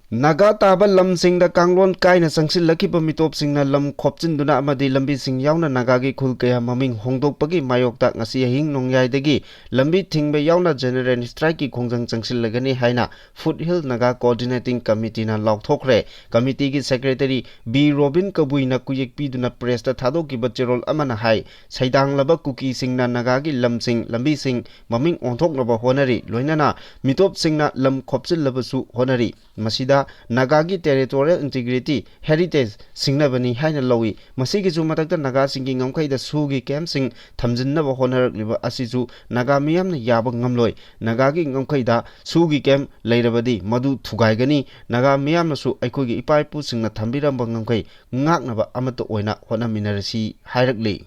ꯅꯥꯒꯥ ꯇꯥꯕ ꯂꯝꯁꯤꯡꯗ ꯀꯥꯡꯂꯣꯟ ꯀꯥꯏꯅ ꯆꯪꯁꯤꯜꯂꯛꯈꯤꯕ ꯃꯤꯇꯣꯞꯁꯤꯡꯅ ꯂꯝ ꯈꯣꯞꯆꯤꯟꯗꯨꯅ ꯑꯃꯗꯤ ꯂꯝꯕꯤꯁꯤꯡ ꯌꯥꯎꯅ ꯅꯥꯒꯥꯒꯤ ꯈꯨꯜ ꯀꯌꯥ ꯃꯃꯤꯡ ꯍꯣꯡꯗꯣꯛꯄꯒꯤ ꯃꯥꯌꯣꯛꯇ ꯉꯁꯤ ꯑꯍꯤꯡ ꯅꯣꯡꯌꯥꯏꯗꯒꯤ ꯂꯝꯕꯤ ꯊꯤꯡꯕ ꯌꯥꯎꯅ ꯖꯦꯅꯔꯦꯜ ꯁ꯭ꯇ꯭ꯔꯥꯏꯛꯀꯤ ꯈꯣꯡꯖꯪ ꯆꯪꯁꯤꯜꯂꯒꯅꯤ ꯍꯥꯏꯅ ꯐꯨꯠ ꯍꯤꯜ ꯅꯥꯒꯥ ꯀꯣꯑꯣꯔꯗꯤꯅꯦꯇꯤꯡ ꯀꯃꯤꯇꯤꯅ ꯂꯥꯎꯊꯣꯛꯈ꯭ꯔꯦ꯫ ꯀꯃꯤꯇꯤꯒꯤ ꯁꯦꯀ꯭ꯔꯦꯇꯔꯤ ꯕꯤ ꯔꯣꯕꯤꯟ ꯀꯕꯨꯏꯅ ꯀꯨꯌꯦꯛ ꯄꯤꯗꯨꯅ ꯄ꯭ꯔꯦꯁꯇ ꯊꯥꯗꯣꯛꯈꯤꯕ ꯆꯦꯔꯣꯜ ꯑꯃꯅ ꯍꯥꯏ, ꯁꯩꯗꯥꯡꯂꯕ ꯀꯨꯀꯤꯁꯤꯡꯅ ꯅꯥꯒꯥꯒꯤ ꯂꯝꯁꯤꯡ, ꯂꯝꯕꯤꯁꯤꯡ ꯃꯃꯤꯡ ꯑꯣꯟꯊꯣꯛꯅꯕ ꯍꯣꯠꯅꯔꯤ, ꯂꯣꯏꯅꯅ ꯃꯤꯇꯣꯞꯁꯤꯡꯅ ꯂꯝ ꯈꯣꯞꯆꯤꯜꯂꯕꯁꯨ ꯍꯣꯠꯅꯔꯤ꯫ ꯃꯁꯤꯗ ꯅꯥꯒꯥꯒꯤ ꯇꯦꯔꯤꯇꯣꯔꯤꯌꯦꯜ ꯏꯟꯇꯤꯒ꯭ꯔꯤꯇꯤ, ꯍꯦꯔꯤꯇꯦꯖ ꯁꯤꯡꯅꯕꯅꯤ ꯍꯥꯏꯅ ꯂꯧꯏ꯫ ꯃꯁꯤꯒꯤꯁꯨ ꯃꯊꯛꯇ ꯅꯥꯒꯥꯁꯤꯡꯒꯤ ꯉꯝꯈꯩꯗ ꯁꯨꯒꯤ ꯀꯦꯝꯞꯁꯤꯡ ꯊꯝꯖꯤꯟꯅꯕ ꯍꯣꯠꯅꯔꯛꯂꯤꯕ ꯑꯁꯤꯁꯨ ꯅꯥꯒꯥ ꯃꯤꯌꯥꯝꯅ ꯌꯥꯕ ꯉꯝꯂꯣꯏ꯫ ꯅꯥꯒꯥꯒꯤ ꯉꯝꯈꯩꯗ ꯁꯨꯒꯤ ꯀꯦꯝꯞ ꯂꯩꯔꯕꯗꯤ ꯃꯗꯨ ꯊꯨꯒꯥꯏꯒꯅꯤ꯫ ꯅꯥꯒꯥ ꯃꯤꯌꯥꯝꯅꯁꯨ ꯑꯩꯈꯣꯏꯒꯤ ꯏꯄꯥ ꯏꯄꯨꯁꯤꯡꯅ ꯊꯝꯕꯤꯔꯝꯕ ꯉꯝꯈꯩ ꯉꯥꯛꯅꯕ ꯑꯃꯠꯇ ꯑꯣꯏꯅ ꯍꯣꯠꯅꯃꯤꯟꯅꯔꯁꯤ ꯍꯥꯏꯔꯛꯂꯤ꯫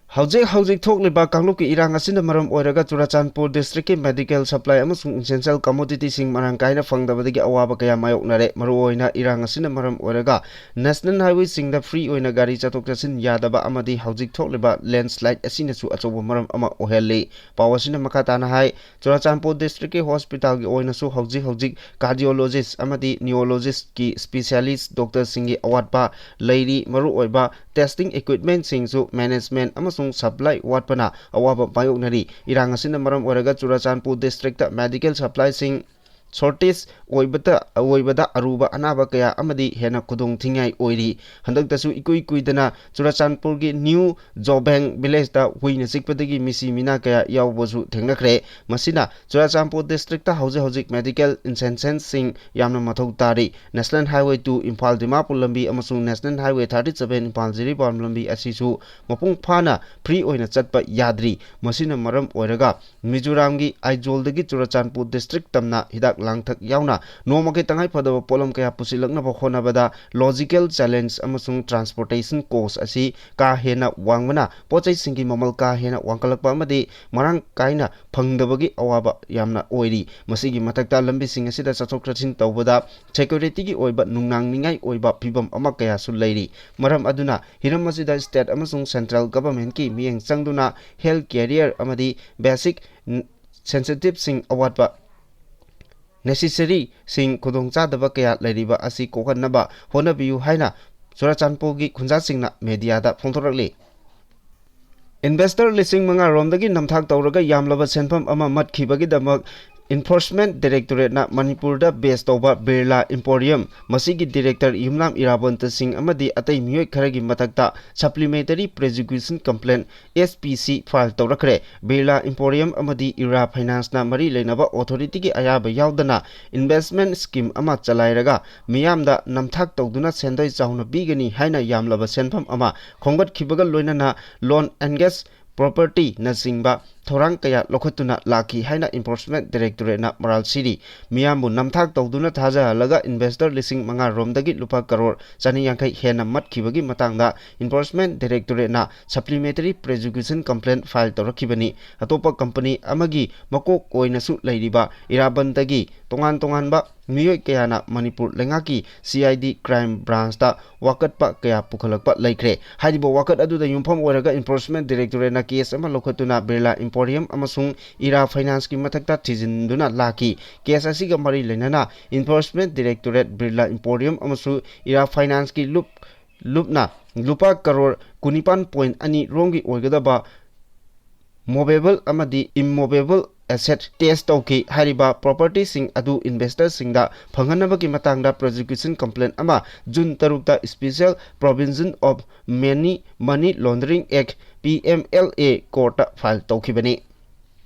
ꯍꯧꯖꯤꯛ ꯍꯧꯖꯤꯛ ꯊꯣꯛꯂꯤꯕ ꯀꯥꯡꯂꯨꯞꯀꯤ ꯏꯔꯥꯡ ꯑꯁꯤꯅ ꯃꯔꯝ ꯑꯣꯏꯔꯒ ꯆꯨꯔꯥꯆꯥꯟꯄꯨꯔ ꯗꯤꯁꯇ꯭ꯔꯤꯛꯀꯤ ꯃꯦꯗꯤꯀꯦꯜ ꯁꯄ꯭ꯂꯥꯏ ꯑꯃꯁꯨꯡ ꯏꯁꯦꯟꯁꯤꯌꯦꯜ ꯀꯃꯣꯗꯤꯇꯤꯁꯤꯡ ꯃꯔꯥꯡ ꯀꯥꯏꯅ ꯐꯪꯗꯕꯗꯒꯤ ꯑꯋꯥꯕ ꯀꯌꯥ ꯃꯥꯌꯣꯛꯅꯔꯦ꯫ ꯃꯔꯨꯑꯣꯏꯅ ꯏꯔꯥꯡ ꯑꯁꯤꯅ ꯃꯔꯝ ꯑꯣꯏꯔꯒ ꯅꯦꯁꯅꯦꯜ ꯍꯥꯏꯋꯦꯁꯤꯡꯗ ꯐ꯭ꯔꯤ ꯑꯣꯏꯅ ꯒꯥꯔꯤ ꯆꯠꯊꯣꯛ ꯆꯠꯁꯤꯟ ꯌꯥꯗꯕ ꯑꯃꯗꯤ ꯍꯧꯖꯤꯛ ꯊꯣꯛꯂꯤꯕ ꯂꯦꯟꯁꯂꯥꯏꯠ ꯑꯁꯤꯅꯁꯨ ꯑꯆꯧꯕ ꯃꯔꯝ ꯑꯃ ꯑꯣꯏꯍꯜꯂꯤ꯫ ꯄꯥꯎ ꯑꯁꯤꯅ ꯃꯈꯥ ꯇꯥꯅ ꯍꯥꯏ, ꯆꯨꯔꯥꯆꯥꯟꯄꯨꯔ ꯗꯤꯁꯇ꯭ꯔꯤꯛꯀꯤ ꯍꯣꯁꯄꯤꯇꯥꯜꯒꯤ ꯑꯣꯏꯅꯁꯨ ꯍꯧꯖꯤꯛ ꯍꯧꯖꯤꯛ ꯀꯥꯔꯗꯤꯑꯣꯂꯣꯖꯤꯁ ꯑꯃꯗꯤ ꯅ꯭ꯌꯨꯔꯣꯂꯣꯖꯤꯁꯀꯤ ꯁ꯭ꯄꯦꯁꯤꯌꯥꯂꯤꯁ ꯗꯣꯛꯇꯔꯁꯤꯡꯒꯤ ꯑꯋꯥꯠꯄ ꯂꯩꯔꯤ꯫ ꯃꯔꯨꯑꯣꯏꯕ ꯇꯦꯁꯇꯤꯡ ꯏꯀ꯭ꯋꯤꯞꯃꯦꯟꯁꯤꯡꯁꯨ ꯃꯦꯅꯦꯖꯃꯦꯟ ꯑꯃꯁꯨꯡ ꯁꯄ꯭ꯂꯥꯏ ꯋꯥꯠꯄꯅ ꯑꯋꯥꯕ ꯃꯥꯌꯣꯛꯅꯔꯤ꯫ ꯏꯔꯥꯡ ꯑꯁꯤꯅ ꯃꯔꯝ ꯑꯣꯏꯔꯒ ꯆꯨꯔꯥꯆꯥꯟꯄꯨꯔ ꯗꯤꯁꯇ꯭ꯔꯤꯛꯇ ꯃꯦꯗꯤꯀꯦꯜ ꯁꯄ꯭ꯂꯥꯏꯁꯤꯡ ꯁꯣꯔꯇꯦꯖ ꯑꯣꯏꯕꯇ, ꯑꯣꯏꯕꯗ ꯑꯔꯨꯕ ꯑꯅꯥꯕ ꯀꯌꯥ ꯑꯃꯗꯤ ꯍꯦꯟꯅ ꯈꯨꯗꯣꯡ ꯊꯤꯅꯤꯡꯉꯥꯏ ꯑꯣꯏꯔꯤ꯫ ꯍꯟꯗꯛꯇꯁꯨ ꯏꯀꯨꯏ ꯀꯨꯏꯗꯅ ꯆꯨꯔꯥꯆꯥꯟꯄꯨꯔꯒꯤ ꯅ꯭ꯌꯨ ꯖꯣꯕꯦꯡ ꯚꯤꯂꯦꯖꯇ ꯍꯨꯏꯅ ꯆꯤꯛꯄꯗꯒꯤ ꯃꯤꯁꯤ ꯃꯤꯅꯥ ꯀꯌꯥ ꯌꯥꯎꯕꯁꯨ ꯊꯦꯡꯅꯈ꯭ꯔꯦ꯫ ꯃꯁꯤꯅ ꯆꯨꯔꯥꯆꯥꯟꯄꯨꯔ ꯗꯤꯁꯇ꯭ꯔꯤꯛꯇ ꯍꯧꯖꯤꯛ ꯍꯧꯖꯤꯛ ꯃꯦꯗꯤꯀꯦꯜ ꯏꯁꯦꯟꯁꯤꯌꯦꯜꯁꯤꯡ ꯌꯥꯝꯅ ꯃꯊꯧ ꯇꯥꯔꯤ꯫ National highway two Imphal Dimapur ꯂꯝꯕꯤ ꯑꯃꯁꯨꯡ national highway thirty seven Imphal Jiribam ꯂꯝꯕꯤ ꯑꯁꯤꯁꯨ ꯃꯄꯨꯡ ꯐꯥꯅ ꯐ꯭ꯔꯤ ꯑꯣꯏꯅ ꯆꯠꯄ ꯌꯥꯗ꯭ꯔꯤ꯫ ꯃꯁꯤꯅ ꯃꯔꯝ ꯑꯣꯏꯔꯒ ꯃꯤꯖꯣꯔꯥꯝꯒꯤ ꯑꯥꯏꯖꯣꯜꯗꯒꯤ ꯆꯨꯔꯥꯆꯥꯟꯄꯨꯔ ꯗꯤꯁꯇ꯭ꯔꯤꯛ ꯇꯝꯅ ꯍꯤꯗꯥꯛ ꯂꯥꯡꯊꯛ ꯌꯥꯎꯅ ꯅꯣꯡꯃꯒꯤ ꯇꯉꯥꯏ ꯐꯗꯕ ꯄꯣꯠꯂꯝ ꯀꯌꯥ ꯄꯨꯁꯤꯜꯂꯛꯅꯕ ꯍꯣꯠꯅꯕꯗ logistical challenge ꯑꯃꯁꯨꯡ transportation cost ꯑꯁꯤ ꯀꯥ ꯍꯦꯟꯅ ꯋꯥꯡꯕꯅ ꯄꯣꯠꯆꯩꯁꯤꯡꯒꯤ ꯃꯃꯜ ꯀꯥ ꯍꯦꯟꯅ ꯋꯥꯡꯈꯠꯂꯛꯄ ꯑꯃꯗꯤ ꯃꯔꯥꯡ ꯀꯥꯏꯅ ꯐꯪꯗꯕꯒꯤ ꯑꯋꯥꯕ ꯌꯥꯝꯅ ꯑꯣꯏꯔꯤ꯫ ꯃꯁꯤꯒꯤ ꯃꯊꯛꯇ ꯂꯝꯕꯤꯁꯤꯡ ꯑꯁꯤꯗ ꯆꯠꯊꯣꯛ ꯆꯠꯁꯤꯟ ꯇꯧꯕꯗ securityꯒꯤ ꯑꯣꯏꯕ ꯅꯨꯡꯅꯥꯡꯅꯤꯡꯉꯥꯏ ꯑꯣꯏꯕ ꯐꯤꯕꯝ ꯑꯃ ꯀꯌꯥꯁꯨ ꯂꯩꯔꯤ꯫ ꯃꯔꯝ ꯑꯗꯨꯅ ꯍꯤꯔꯝ ꯑꯁꯤꯗ state ꯑꯃꯁꯨꯡ central governmentꯀꯤ ꯃꯤꯠꯌꯦꯡ ꯆꯪꯗꯨꯅ health carrier ꯑꯃꯗꯤ basic necessitiesꯁꯤꯡ ꯑꯋꯥꯠꯄ necessaryꯁꯤꯡ ꯈꯨꯗꯣꯡꯆꯥꯗꯕ ꯀꯌꯥ ꯂꯩꯔꯤꯕ ꯑꯁꯤ ꯀꯣꯛꯍꯟꯅꯕ ꯍꯣꯠꯅꯕꯤꯌꯨ ꯍꯥꯏꯅ ꯆꯨꯔꯆꯥꯟꯄꯨꯔꯒꯤ ꯈꯨꯟꯖꯥꯁꯤꯡꯅ mediaꯗ ꯐꯣꯡꯗꯣꯔꯛꯂꯤ꯫ Investor ꯂꯤꯁꯤꯡ ꯃꯉꯥ ꯔꯣꯝꯗꯒꯤ ꯅꯝꯊꯥꯛ ꯇꯧꯔꯒ ꯌꯥꯝꯂꯕ ꯁꯦꯟꯐꯝ ꯑꯃ ꯃꯠꯈꯤꯕꯒꯤꯗꯃꯛ Enforcement Directorateꯅ ꯃꯅꯤꯄꯨꯔꯗ base ꯇꯧꯕ Birla Emporium, ꯃꯁꯤꯒꯤ director ꯌꯨꯝꯅꯥꯝ ꯏꯔꯥꯕꯣꯟꯇ ꯁꯤꯡ ꯑꯃꯗꯤ ꯑꯇꯩ ꯃꯤꯑꯣꯏ ꯈꯔꯒꯤ ꯃꯊꯛꯇ supplementary prosecution complaint, S P C, file ꯇꯧꯔꯛꯈ꯭ꯔꯦ꯫ Birla Emporium ꯑꯃꯗꯤ Ira Financeꯅ ꯃꯔꯤ ꯂꯩꯅꯕ authorityꯒꯤ ꯑꯌꯥꯕ ꯌꯥꯎꯗꯅ investment scheme ꯑꯃ ꯆꯂꯥꯏꯔꯒ ꯃꯤꯌꯥꯝꯗ ꯅꯝꯊꯥꯛ ꯇꯧꯗꯨꯅ ꯁꯦꯟꯗꯣꯏ ꯆꯥꯎꯅ ꯄꯤꯒꯅꯤ ꯍꯥꯏꯅ ꯌꯥꯝꯂꯕ ꯁꯦꯟꯐꯝ ꯑꯃ ꯈꯣꯝꯒꯠꯈꯤꯕꯒ ꯂꯣꯏꯅꯅ loan against propertyꯅꯆꯤꯡꯕ ꯊꯧꯔꯥꯡ ꯀꯌꯥ ꯂꯧꯈꯠꯇꯨꯅ ꯂꯥꯛꯈꯤ ꯍꯥꯏꯅ Enforcement Directorateꯅ ꯃꯔꯥꯜ ꯁꯤꯔꯤ꯫ ꯃꯤꯌꯥꯝꯕꯨ ꯅꯝꯊꯥꯛ ꯇꯧꯗꯨꯅ ꯊꯥꯖꯍꯜꯂꯒ investor ꯂꯤꯁꯤꯡ ꯃꯉꯥ ꯔꯣꯝꯗꯒꯤ ꯂꯨꯄꯥ ꯀꯔꯣꯔ ꯆꯅꯤ ꯌꯥꯡꯈꯩ ꯍꯦꯟꯅ ꯃꯠꯈꯤꯕꯒꯤ ꯃꯇꯥꯡꯗ Enforcement Directorateꯅ supplementary prosecution complaint file ꯇꯧꯔꯛꯈꯤꯕꯅꯤ꯫ ꯑꯇꯣꯞꯄ company ꯑꯃꯒꯤ ꯃꯀꯣꯛ ꯑꯣꯏꯅꯁꯨ ꯂꯩꯔꯤꯕ ꯏꯔꯥꯕꯟꯇꯒꯤ ꯇꯣꯉꯥꯟ ꯇꯣꯉꯥꯟꯕ ꯃꯤꯑꯣꯏ ꯀꯌꯥꯅ ꯃꯅꯤꯄꯨꯔ ꯂꯩꯉꯥꯛꯀꯤ C I D crime branchꯇ ꯋꯥꯀꯠꯄ ꯀꯌꯥ ꯄꯨꯈꯠꯂꯛꯄ ꯂꯩꯈ꯭ꯔꯦ꯫ ꯍꯥꯏꯔꯤꯕ ꯋꯥꯀꯠ ꯑꯗꯨꯗ ꯌꯨꯝꯐꯝ ꯑꯣꯏꯔꯒ Enforcement Directorateꯅ case ꯑꯃ ꯂꯧꯈꯠꯇꯨꯅ Birla Emporium ꯑꯃꯁꯨꯡ Ira Financeꯀꯤ ꯃꯊꯛꯇ ꯊꯤꯖꯤꯟꯗꯨꯅ ꯂꯥꯛꯈꯤ꯫ Case ꯑꯁꯤꯒ ꯃꯔꯤ ꯂꯩꯅꯅ Enforcement Directorate, Birla Emporium ꯑꯃꯁꯨꯡ Ira Financeꯀꯤ ꯂꯨꯞ ꯂꯨꯞꯅ ꯂꯨꯄꯥ ꯀꯔꯣꯔ ꯀꯨꯟꯅꯤꯄꯥꯟ point ꯑꯅꯤ ꯔꯣꯝꯒꯤ ꯑꯣꯏꯒꯗꯕ movable ꯑꯃꯗꯤ immovable asset test ꯇꯧꯈꯤ꯫ ꯍꯥꯏꯔꯤꯕ propertyꯁꯤꯡ ꯑꯗꯨ investorꯁꯤꯡꯗ ꯐꯪꯍꯟꯅꯕꯒꯤ ꯃꯇꯥꯡꯗ prosecution complaint ꯑꯃ June ꯇꯔꯨꯛꯇ Special Provision of Money, Money Laundering Act, P M L A, courtꯇ file ꯇꯧꯈꯤꯕꯅꯤ꯫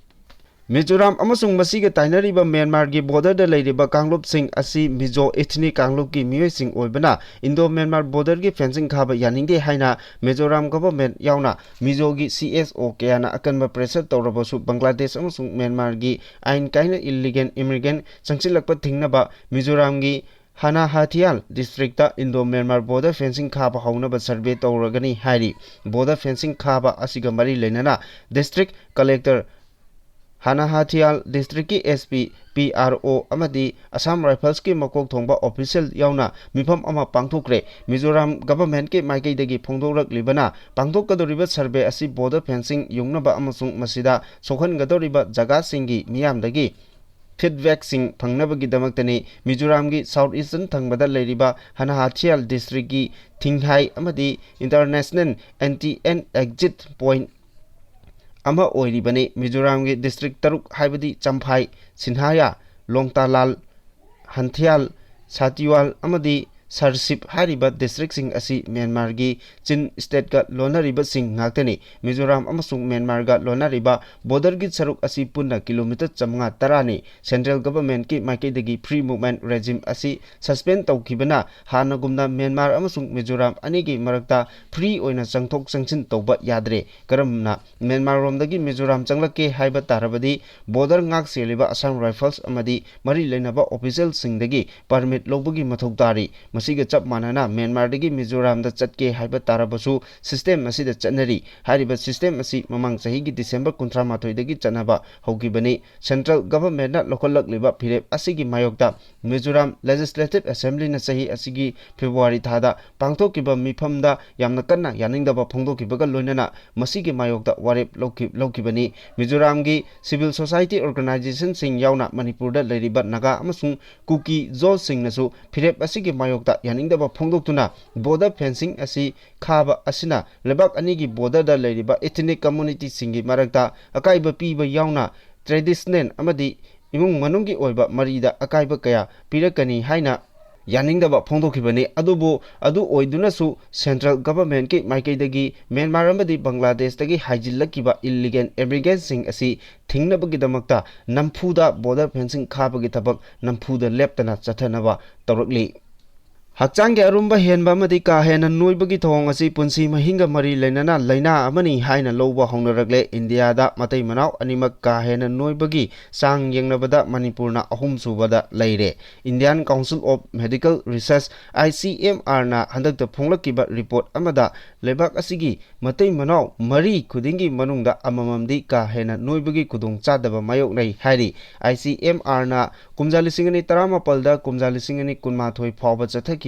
ꯃꯤꯖꯣꯔꯥꯝ ꯑꯃꯁꯨꯡ ꯃꯁꯤꯒ ꯇꯥꯏꯅꯔꯤꯕ ꯃ꯭ꯌꯥꯟꯃꯥꯔꯒꯤ borderꯗ ꯂꯩꯔꯤꯕ ꯀꯥꯡꯂꯨꯞꯁꯤꯡ ꯑꯁꯤ ꯃꯤꯖꯣ ethnic ꯀꯥꯡꯂꯨꯞꯀꯤ ꯃꯤꯑꯣꯏꯁꯤꯡ ꯑꯣꯏꯕꯅ Indo-Myanmar borderꯒꯤ fencing ꯈꯥꯕ ꯌꯥꯅꯤꯡꯗꯦ ꯍꯥꯏꯅ ꯃꯤꯖꯣꯔꯥꯝ government ꯌꯥꯎꯅ ꯃꯤꯖꯣꯒꯤ C S O ꯀꯌꯥꯅ ꯑꯀꯟꯕ pressure ꯇꯧꯔꯕꯁꯨ ꯕꯪꯒ꯭ꯂꯥꯗꯦꯁ ꯑꯃꯁꯨꯡ ꯃ꯭ꯌꯥꯟꯃꯥꯔꯒꯤ ꯑꯥꯏꯟ ꯀꯥꯏꯅ illegal immigrant ꯆꯪꯁꯤꯜꯂꯛꯄ ꯊꯤꯡꯅꯕ ꯃꯤꯖꯣꯔꯥꯝꯒꯤ ꯍꯥꯅꯥꯍꯥꯊꯤꯌꯥꯜ districtꯇ Indo-Myanmar border fencing ꯈꯥꯕ ꯍꯧꯅꯕ survey ꯇꯧꯔꯒꯅꯤ ꯍꯥꯏꯔꯤ꯫ Border fencing ꯈꯥꯕ ꯑꯁꯤꯒ ꯃꯔꯤ ꯂꯩꯅꯅ district collector ꯍꯥꯅꯥꯍꯥꯊꯤꯌꯥꯜ districtꯀꯤ S P, P R O ꯑꯃꯗꯤ Assam Riflesꯀꯤ ꯃꯀꯣꯛ ꯊꯣꯡꯕ official ꯌꯥꯎꯅ ꯃꯤꯐꯝ ꯑꯃ ꯄꯥꯡꯊꯣꯛꯈ꯭ꯔꯦ꯫ ꯃꯤꯖꯣꯔꯥꯝ governmentꯀꯤ ꯃꯥꯏꯀꯩꯗꯒꯤ ꯐꯣꯡꯗꯣꯛꯂꯛꯂꯤꯕꯅ ꯄꯥꯡꯊꯣꯛꯀꯗꯧꯔꯤꯕ survey ꯑꯁꯤ border fencing ꯌꯨꯡꯅꯕ ꯑꯃꯁꯨꯡ ꯃꯁꯤꯗ ꯁꯣꯛꯍꯟꯒꯗꯧꯔꯤꯕ ꯖꯒꯥꯁꯤꯡꯒꯤ ꯃꯤꯌꯥꯝꯗꯒꯤ feedbackꯁꯤꯡ ꯐꯪꯅꯕꯒꯤꯗꯃꯛꯇꯅꯤ꯫ ꯃꯤꯖꯣꯔꯥꯝꯒꯤ south eastern ꯊꯪꯕꯗ ꯂꯩꯔꯤꯕ ꯍꯥꯅꯥꯍꯥꯊꯤꯌꯥꯜ districtꯀꯤ ꯊꯤꯡꯍꯥꯏ ꯑꯃꯗꯤ international entry and exit point ꯑꯃ ꯑꯣꯏꯔꯤꯕꯅꯤ꯫ ꯃꯤꯖꯣꯔꯥꯝꯒꯤ district ꯇꯔꯨꯛ ꯍꯥꯏꯕꯗꯤ ꯆꯝꯐꯥꯏ, ꯁꯤꯟꯍꯥꯌꯥ, ꯂꯣꯡꯇꯥꯂꯥꯜ, ꯍꯟꯊꯤꯌꯥꯜ, ꯁꯥꯇꯤꯋꯥꯜ ꯑꯃꯗꯤ ꯁꯔꯁꯤꯞ ꯍꯥꯏꯔꯤꯕ districtꯁꯤꯡ ꯑꯁꯤ ꯃ꯭ꯌꯥꯟꯃꯥꯔꯒꯤ ꯆꯤꯟ stateꯀ ꯂꯣꯟꯅꯔꯤꯕꯁꯤꯡ ꯉꯥꯛꯇꯅꯤ꯫ ꯃꯤꯖꯣꯔꯥꯝ ꯑꯃꯁꯨꯡ ꯃ꯭ꯌꯥꯟꯃꯥꯔꯒ ꯂꯣꯟꯅꯔꯤꯕ borderꯒꯤ ꯁꯔꯨꯛ ꯑꯁꯤ ꯄꯨꯟꯅ kilometre ꯆꯥꯃꯉꯥ ꯇꯔꯥꯅꯤ꯫ Central governmentꯀꯤ ꯃꯥꯏꯀꯩꯗꯒꯤ free movement regime ꯑꯁꯤ suspend ꯇꯧꯈꯤꯕꯅ ꯍꯥꯟꯅꯒꯨꯝꯅ ꯃ꯭ꯌꯥꯟꯃꯥꯔ ꯑꯃꯁꯨꯡ ꯃꯤꯖꯣꯔꯥꯝ ꯑꯅꯤꯒꯤ ꯃꯔꯛꯇ free ꯑꯣꯏꯅ ꯆꯪꯊꯣꯛ ꯆꯪꯁꯤꯟ ꯇꯧꯕ ꯌꯥꯗ꯭ꯔꯦ꯫ ꯀꯔꯝꯅ ꯃ꯭ꯌꯥꯟꯃꯥꯔꯔꯣꯝꯗꯒꯤ ꯃꯤꯖꯣꯔꯥꯝ ꯆꯪꯂꯛꯀꯦ ꯍꯥꯏꯕ ꯇꯥꯔꯕꯗꯤ border ꯉꯥꯛ ꯁꯦꯜꯂꯤꯕ Assam Rifles ꯑꯃꯗꯤ ꯃꯔꯤ ꯂꯩꯅꯕ officialꯁꯤꯡꯗꯒꯤ permit ꯂꯧꯕꯒꯤ ꯃꯊꯧ ꯇꯥꯔꯤ꯫ ꯃꯁꯤꯒ ꯆꯞ ꯃꯥꯟꯅꯅ ꯃ꯭ꯌꯥꯟꯃꯥꯔꯗꯒꯤ ꯃꯤꯖꯣꯔꯥꯝꯗ ꯆꯠꯀꯦ ꯍꯥꯏꯕ ꯇꯥꯔꯕꯁꯨ system ꯑꯁꯤꯗ ꯆꯠꯅꯔꯤ꯫ ꯍꯥꯏꯔꯤꯕ system ꯑꯁꯤ ꯃꯃꯥꯡ ꯆꯍꯤꯒꯤ December ꯀꯨꯟꯊ꯭ꯔꯥ ꯃꯥꯊꯣꯏꯗꯒꯤ ꯆꯠꯅꯕ ꯍꯧꯈꯤꯕꯅꯤ꯫ Central governmentꯅ ꯂꯧꯈꯠꯂꯛꯂꯤꯕ ꯐꯤꯔꯦꯞ ꯑꯁꯤꯒꯤ ꯃꯥꯌꯣꯛꯇ ꯃꯤꯖꯣꯔꯥꯝ Legislative Assemblyꯅ ꯆꯍꯤ ꯑꯁꯤꯒꯤ February ꯊꯥꯗ ꯄꯥꯡꯊꯣꯛꯈꯤꯕ ꯃꯤꯐꯝꯗ ꯌꯥꯝꯅ ꯀꯟꯅ ꯌꯥꯅꯤꯡꯗꯕ ꯐꯣꯡꯗꯣꯛꯈꯤꯕꯒ ꯂꯣꯏꯅꯅ ꯃꯁꯤꯒꯤ ꯃꯥꯌꯣꯛꯇ ꯋꯥꯔꯦꯞ ꯂꯧꯈꯤ-, ꯂꯧꯈꯤꯕꯅꯤ꯫ ꯃꯤꯖꯣꯔꯥꯝꯒꯤ civil society organizationꯁꯤꯡ ꯌꯥꯎꯅ ꯃꯅꯤꯄꯨꯔꯗ ꯂꯩꯔꯤꯕ ꯅꯥꯒꯥ ꯑꯃꯁꯨꯡ ꯀꯨꯀꯤ ꯖꯣꯁꯁꯤꯡꯅꯁꯨ ꯐꯤꯔꯦꯞ ꯑꯁꯤꯒꯤ ꯃꯥꯌꯣꯛꯇ ꯌꯥꯅꯤꯡꯗꯕ ꯐꯣꯡꯗꯣꯛꯇꯨꯅ border fencing ꯑꯁꯤ ꯈꯥꯕ ꯑꯁꯤꯅ ꯂꯩꯕꯥꯛ ꯑꯅꯤꯒꯤ borderꯗ ꯂꯩꯔꯤꯕ ethnic communityꯁꯤꯡꯒꯤ ꯃꯔꯛꯇ ꯑꯀꯥꯏꯕ ꯄꯤꯕ ꯌꯥꯎꯅ traditional ꯑꯃꯗꯤ ꯏꯃꯨꯡ ꯃꯅꯨꯡꯒꯤ ꯑꯣꯏꯕ ꯃꯔꯤꯗ ꯑꯀꯥꯏꯕ ꯀꯌꯥ ꯄꯤꯔꯛꯀꯅꯤ ꯍꯥꯏꯅ ꯌꯥꯅꯤꯡꯗꯕ ꯐꯣꯡꯗꯣꯛꯈꯤꯕꯅꯤ꯫ ꯑꯗꯨꯕꯨ ꯑꯗꯨ ꯑꯣꯏꯗꯨꯅꯁꯨ central governmentꯀꯤ ꯃꯥꯏꯀꯩꯗꯒꯤ ꯃ꯭ꯌꯥꯟꯃꯥꯔ ꯑꯃꯗꯤ ꯕꯪꯒ꯭ꯂꯥꯗꯦꯁꯇꯒꯤ ꯍꯥꯏꯖꯤꯜꯂꯛꯈꯤꯕ illegal immigrantꯁꯤꯡ ꯑꯁꯤ ꯊꯤꯡꯅꯕꯒꯤꯗꯃꯛꯇ ꯅꯝꯐꯨꯗ border fencing ꯈꯥꯕꯒꯤ ꯊꯕꯛ ꯅꯝꯐꯨꯗ ꯂꯦꯞꯇꯅ ꯆꯠꯊꯅꯕ ꯇꯧꯔꯛꯂꯤ꯫ ꯍꯛꯆꯥꯡꯒꯤ ꯑꯔꯨꯝꯕ ꯍꯦꯟꯕ ꯑꯃꯗꯤ ꯀꯥ ꯍꯦꯟꯅ ꯅꯣꯏꯕꯒꯤ ꯊꯧꯑꯣꯡ ꯑꯁꯤ ꯄꯨꯟꯁꯤ ꯃꯍꯤꯡꯒ ꯃꯔꯤ ꯂꯩꯅꯅ ꯂꯥꯏꯅꯥ ꯑꯃꯅꯤ ꯍꯥꯏꯅ ꯂꯧꯕ ꯍꯧꯅꯔꯛꯂꯦ꯫ ꯏꯟꯗꯤꯌꯥꯗ ꯃꯇꯩ ꯃꯅꯥꯎ ꯑꯅꯤꯃꯛ ꯀꯥ ꯍꯦꯟꯅ ꯅꯣꯏꯕꯒꯤ ꯆꯥꯡ ꯌꯦꯡꯅꯕꯗ ꯃꯅꯤꯄꯨꯔꯅ ꯑꯍꯨꯝꯁꯨꯕꯗ ꯂꯩꯔꯦ꯫ Indian Council of Medical Research, ICMRꯅ ꯍꯟꯗꯛꯇ ꯐꯣꯡꯂꯛꯈꯤꯕ report ꯑꯃꯗ ꯂꯩꯕꯥꯛ ꯑꯁꯤꯒꯤ ꯃꯇꯩ ꯃꯅꯥꯎ ꯃꯔꯤ ꯈꯨꯗꯤꯡꯒꯤ ꯃꯅꯨꯡꯗ ꯑꯃꯃꯝꯗꯤ ꯀꯥ ꯍꯦꯟꯅ ꯅꯣꯏꯕꯒꯤ ꯈꯨꯗꯣꯡꯆꯥꯗꯕ ꯃꯥꯌꯣꯛꯅꯩ ꯍꯥꯏꯔꯤ꯫ ICMRꯅ ꯀꯨꯝꯖꯥ ꯂꯤꯁꯤꯡ ꯑꯅꯤ ꯇꯔꯥꯃꯥꯄꯜꯗ ꯀꯨꯝꯖꯥ ꯂꯤꯁꯤꯡ ꯑꯅꯤ ꯀꯨꯟꯃꯥꯊꯣꯏ ꯐꯥꯎꯕ ꯆꯠꯊꯈꯤꯕ